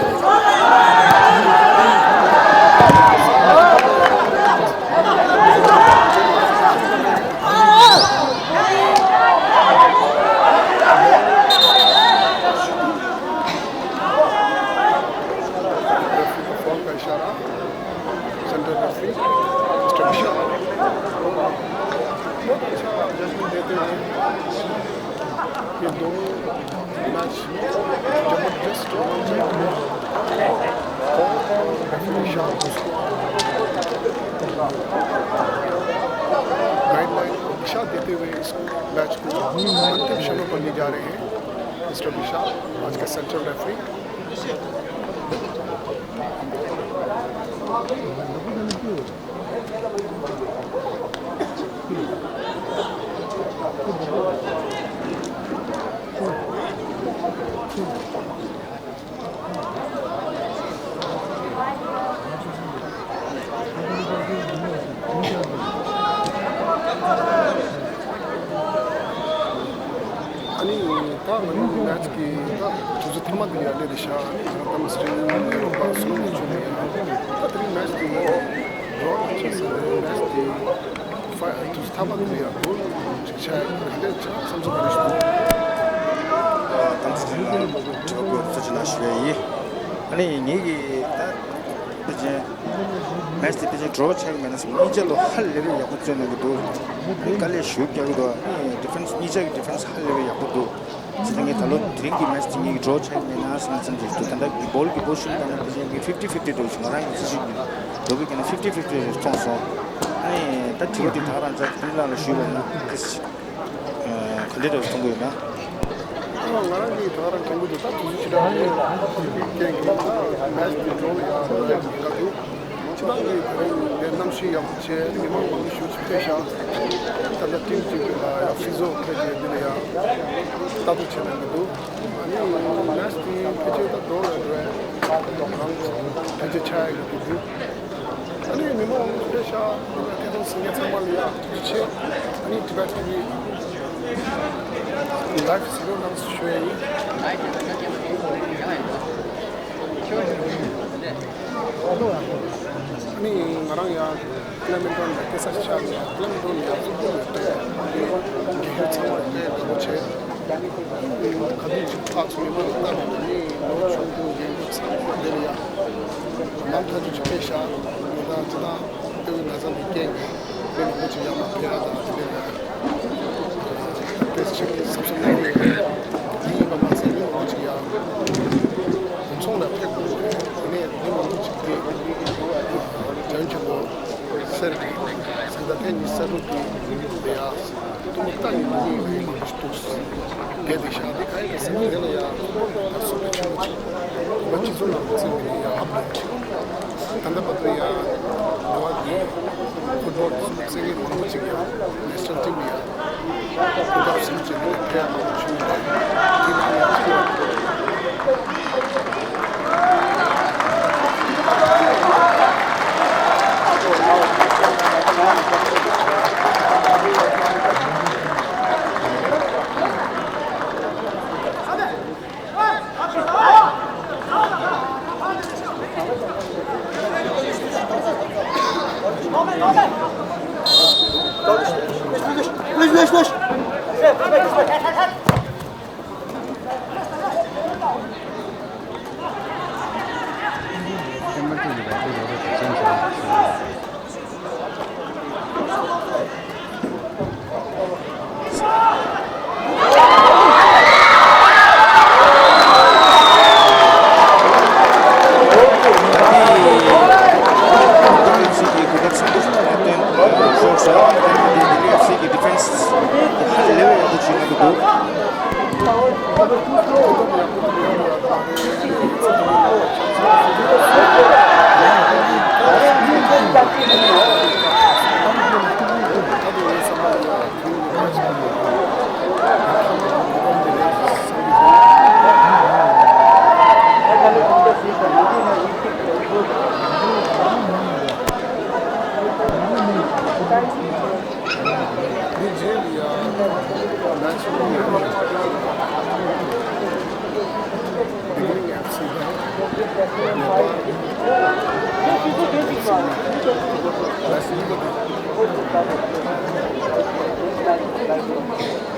रेफरी को फॉल का इशारा। सेंटर रेफरी मिस्टर विशाल बहुत अच्छा जजमेंट देते हुए ये दोनों मैच जबरदस्त रोमांचक हुए। और रेफरी विशाल उसको गाइडलाइन को दिशा देते हुए इसको मैच को अंतिम क्षणों पर ले जा रहे हैं मिस्टर विशाल, आज का सेंट्रल रेफरी। ཨ་ནི་ད་ང་ནི་མེ་ཆི་གི་ད་དུས་ཚོད་ཐ་མ་དེ་ལ་སླེབས་བསྡད་ཤག་ཨ་ནི་ང་དང་སི་རིང་ཡོ་རོབ་པ་སུ་ལ་ཆུ་ནས་ད་དེ་རིང་མེ་ཆི་དེ་ཌོ་ལ་ཆགས་སོང་། མེ་ཆི་དེ་ཕ་དུས་ཚོད་ཐ་མ་དེ་ལ་ཡ་གོལ་ཅིག་ཆགས་ག་འདྲས་ཆགས་བསམ་ཚུལ་ག་རེ་ཞིག་འདུག་ཨ་དང་སི་རིང་ལ་ཁྲོ་གོ་ཚོ་ཅི་ན་ཞུ་ཡ་ཡིན། ཨ་ནི་ངེད་ཀྱི་ད། ཕལ་ཆེར་མེ་ཆི་དེ་ཕལ་ཆེར་ཌོ་ཆགས་ཀྱི་མེད་ན་བསམ། གཉིས་ཆ་ལོ་ཧ་ལས་པའི་ཡག་པོ་རྩོད་གནང་གི་འདུག་དཀའ་ལས་ཞེ་པོ་རྒྱག་གི་འདུག་ཨ་ནི་ཌི་ཕེན་སི་གཉིས་ཆ་གི་ཌི་ཕེན་སི་ཧ་ལས་པའི་ཡག་པོ་འདུག་བྱས་ཙང་ངས་ད་ལོ་དེ་རིང་གི་མེ་ཆི་དེ་ངེད་ཀྱི་ཌོ་ཆགས་ཀྱི་མེད་ན་བསམ་བསམ་གྱི་འདུག་ད་ལྟ་གི་བོལ་གྱི་པོ་ཟི་ཤན་ལྟར་ན་ཕལ་ཆེར་ངས་ཕིབ་ཊི་ཕིབ་ཊི་འདྲ་བྱུང་། ང་རང་གི་ཚོད་ཤེས་ཀྱི་འདྲ་བོ་གི་ན་ཕིབ་ཊི་ཕིབ་ཊི་འདྲ་བྱུང་སོང་། ཨ་ནི་ད་དྲི་བ་དེ་ད་ག་རང་ཚ་ཁྲིམས་ལགས་ལ་ཞུས་པ་ཡིན་ན་ཨ་ནི། ག་འདྲས་འདྲ་བོ་མཐོང་གི་ཡོད་ན། ང་རང་གིས་ད་ག་རང་དྲན་གྱི་འདུག་ད་དུས་ཚོད་ཅི་འདྲ་རེད། དེ་གའི་རྐྱེན་གྱིས་ད་མེ་ཆི་དེ་ཌོ་ལ་ཡ་ཡ་འགྲོ་གི་འདུག་ཁྱེད་རང་གིས་ད་རིང་འདིར་གནམ་གཤིས་ཡག་པོ་བྱས། མི་མང་མང་པོ་ཞེ་པོ་ཅིག་ཕེབས་ཤག་ད་ལྟ་ཊིམ་གཅིག་གི་ལ་ཡ་ཕི་ཛོ་ཐེ་ར་པི་འདི་ལ་ཡ་ལྟ་རྟོག་བྱེད་གནང་གི་འདུག་ཨ་ནི་མེ་ཆི་དེ་ཕལ་ཆེར་ད་ཌོ་ལ་འགྲོ་ཡ་རང་ཕལ་ཆེར་ཆགས་ཡ་གི་འདུག་ཨ་ནི་མི་མང་མང་པོ་ཕེབས་ཤག་ཨ་ནི་ཐད་གཏོང་གཟིགས་མཁན་ཚང་མ་ལ་ཡ་ཐུགས་རྗེ་ཆེ། ཨ་ནི་ཊི་བེཊ་ཊི་ཝི་ལའེབ་གཟིགས་རོགས་གནང་ཞུ་ཡ་ཡིན། ཨ་ནི་ང་རང་ཡ་ཀླེ་མེན་ཊོན་ལ་སྐྱེས་ས་ཆགས་ནས་ཀླེ་མེན་ཊོན་ལ་ཡ་ཕུཊ་བོལ་ལ་ལྟ་ཡ་དེ་རྒན་གཞོན་ཚང་མ་ལ་དཔེ་དགའ་པོ་བྱས། ཁ་ཐུག་ཅིག་ཕར་ཚུར་མི་མང་ལ་ལྟ་བ་དང་ནི་ལོ་ཆུང་ཆུང་རྒན་རྒོན་ཚང་མ་འདི་ལ་ཡ་ལམ་ཐག་ཆོད་ཅིག་ཕེབས་ཤག་ད་ཅི་ད་ལྟ་བའི་ན་ཚ་འདི་རྐྱེན་གྱིས་མི་མང་པོ་ཅིག་ཡར་མར་ཕེབས་ཡ་དང་དེ་འདྲ་ལ་ཏོག་ཙམ་ཅིག་གཟབ་གཟབ་གནང་གི་ཡོད་རེད། དེ་ཡིན་པ་མ་ཟད་མི་མང་པོ་ཅིག་ཡ་བོད་ཚོང་ལ་ཕེབས་དགོས་རེད། དེ་ནས་མི་མང་པོ་ཅིག་གིས་བྱང་ཆུབ་ལོ་གསར་གྱི་གཟའ་ཟླ་ཐེངས་གཉིས་གསར་འགོད་ཀྱི་ཡ། ཐུགས་མ་བརྟན་ནས་མི་ཡིན་པའི་མང་པོ་ཞིག་འདུག་དེ་དེ་ཤ་འདི་ག་ཡིན་ཟེར་ན་དེ་ལ་ཡ་ཕུཊ་བོལ་དང་ད་སུ་པ་ཆེན་པོ་ཅིག་བོད་པ་སྤྱི་ཚོགས་ནང་བརྩི་བའི་ཡ་ཧབ་ལོག་ཅིག་ད་ལྟ་བར་དུ་ཡ་འགྲོ་བ་གི་ཕུཊ་བོལ་སུ་པ་བརྩི་མཁན་མང་པོ་ཅིག་ཡ་ནེ་ཤ་ནལ་ཊིམ་ལ་ཡ་ཕུཊ་བོལ་སུ་པ་ཅིག་ལ་ཡ་ཕེབས་མང་པོ་བྱུང་ཡོད་རེད། དེ་ནང་ཡ་ཅིག་ཡ།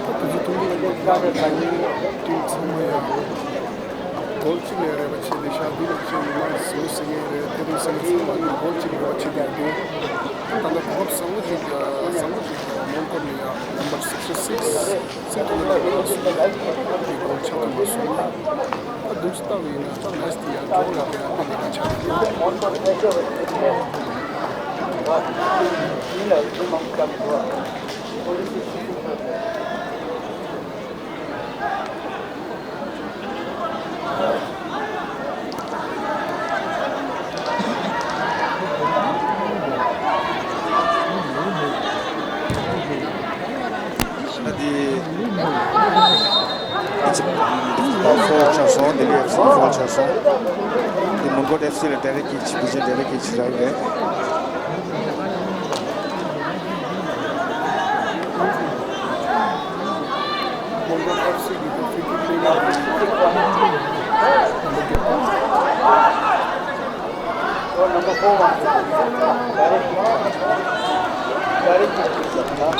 ད་དུས་ཚོད་ཐུང་ཐུང་ལ་ཡོད་པ་ཡིན་ན་ཊིམ་ཚང་མ་ཡང་གོལ་གཅིག་ལས་རེ་བ་བྱས་ཏེ་ཤག་འདི་ལ་ཁྱེད་ཉི་མ་ཟེར་ཟེར་མཁན་རེད། དེ་རིང་ཟེར་མཁན་ཚང་མ་གིས་གོལ་གཅིག་རེ་བ་བྱས་ཏེ་ཡོད་དུས། ད་ལྟ་གོ་སྐབས་བཟང་པོ་ཅིག་བཟང་པོ་ཅིག་མོན་གྷོ་ནས་ཡང་ནམ་བར་སིག་སི་སིག་སེ་ཐོག་ལ་ཡོད་པ་སོང་ནས་གོལ་ཆགས་ཐུབ་པ་སོང་ན། ད་དུས་ཚོད་ལྟ་བ་ཡིན་ན་ད་ནེགསི་ཡར་འགྲོ་ལ་དེ་ཡང་དཔེ་ལས་ཀ་ཆགས་ཀྱི་ཡོད། ཨི་ཇིབ་ཕོལ་ཆགས་སོང་། ལྡི་ལི་ཨེཕ་སི་ཕོལ་ཆགས་སོང་། འདི་མོན་གྷོ་ཨེཕ་སི་ལ་ཌའི་རེག་ཀིག་ཅིག་བུ་ཆེན་ཌའི་རེག་ཀིག་ཅིག་རག་རེད། མོན་གྷོ་ཨེཕ་སི་གི་ཕི་རི་ཀིག་ལེན་ཡ་འདི་གི་ནམ་བར་ཕོར་ཝན་ཌའི་རེག་ཀིག་ཌའི་རེག་ཀིག་ཅིག་རག་རེད།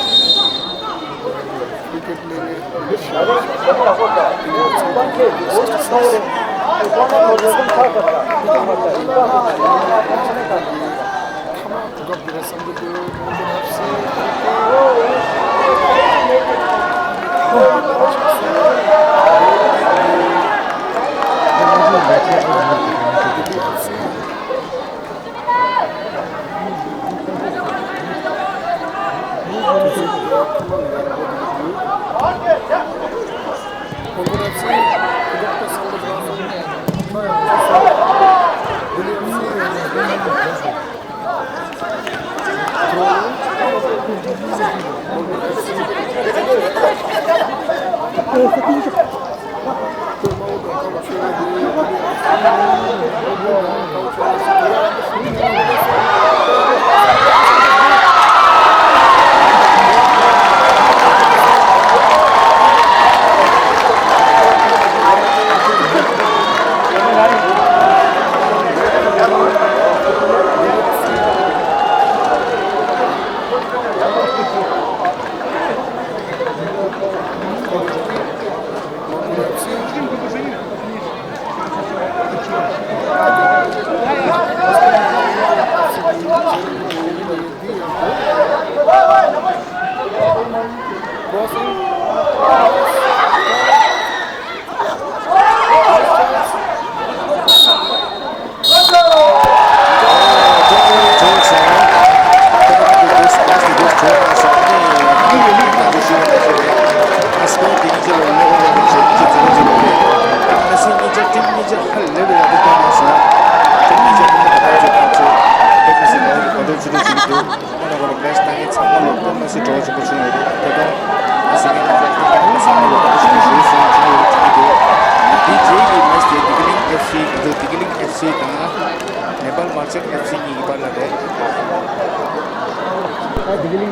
ཁོང་རྣམ་པ་ལ་བཀྲ་ཤིས་བདག་གིས་ཚང་མ་ལ་སྟོན་པ་སྲིད་གྲོགས་ཆེན་པོ་བྱུང་ཡོད་རེད། དེ་དང་ཨ་སི་ངན་ལ་ཚང་མ་ལ་སྟོན་པ་སྲིད་གྲོགས་ཆེན་པོ་བྱུང་ཡོད་རེད་ཅེས་ཀྱི་འདུག་དེའི་རྗེས་ཀྱི་མེ་ཆི་དེ་བདེ་ཆེན་ཨེཕ་སི་གི་འདུག་བདེ་ཆེན་ཨེཕ་སི་དང་ནེ་པཱལ་མར་ཆེན་ཨེཕ་སི་གཉིས་ཀྱི་བར་ལ་རེད། ཨ་བདེ་ཆེན་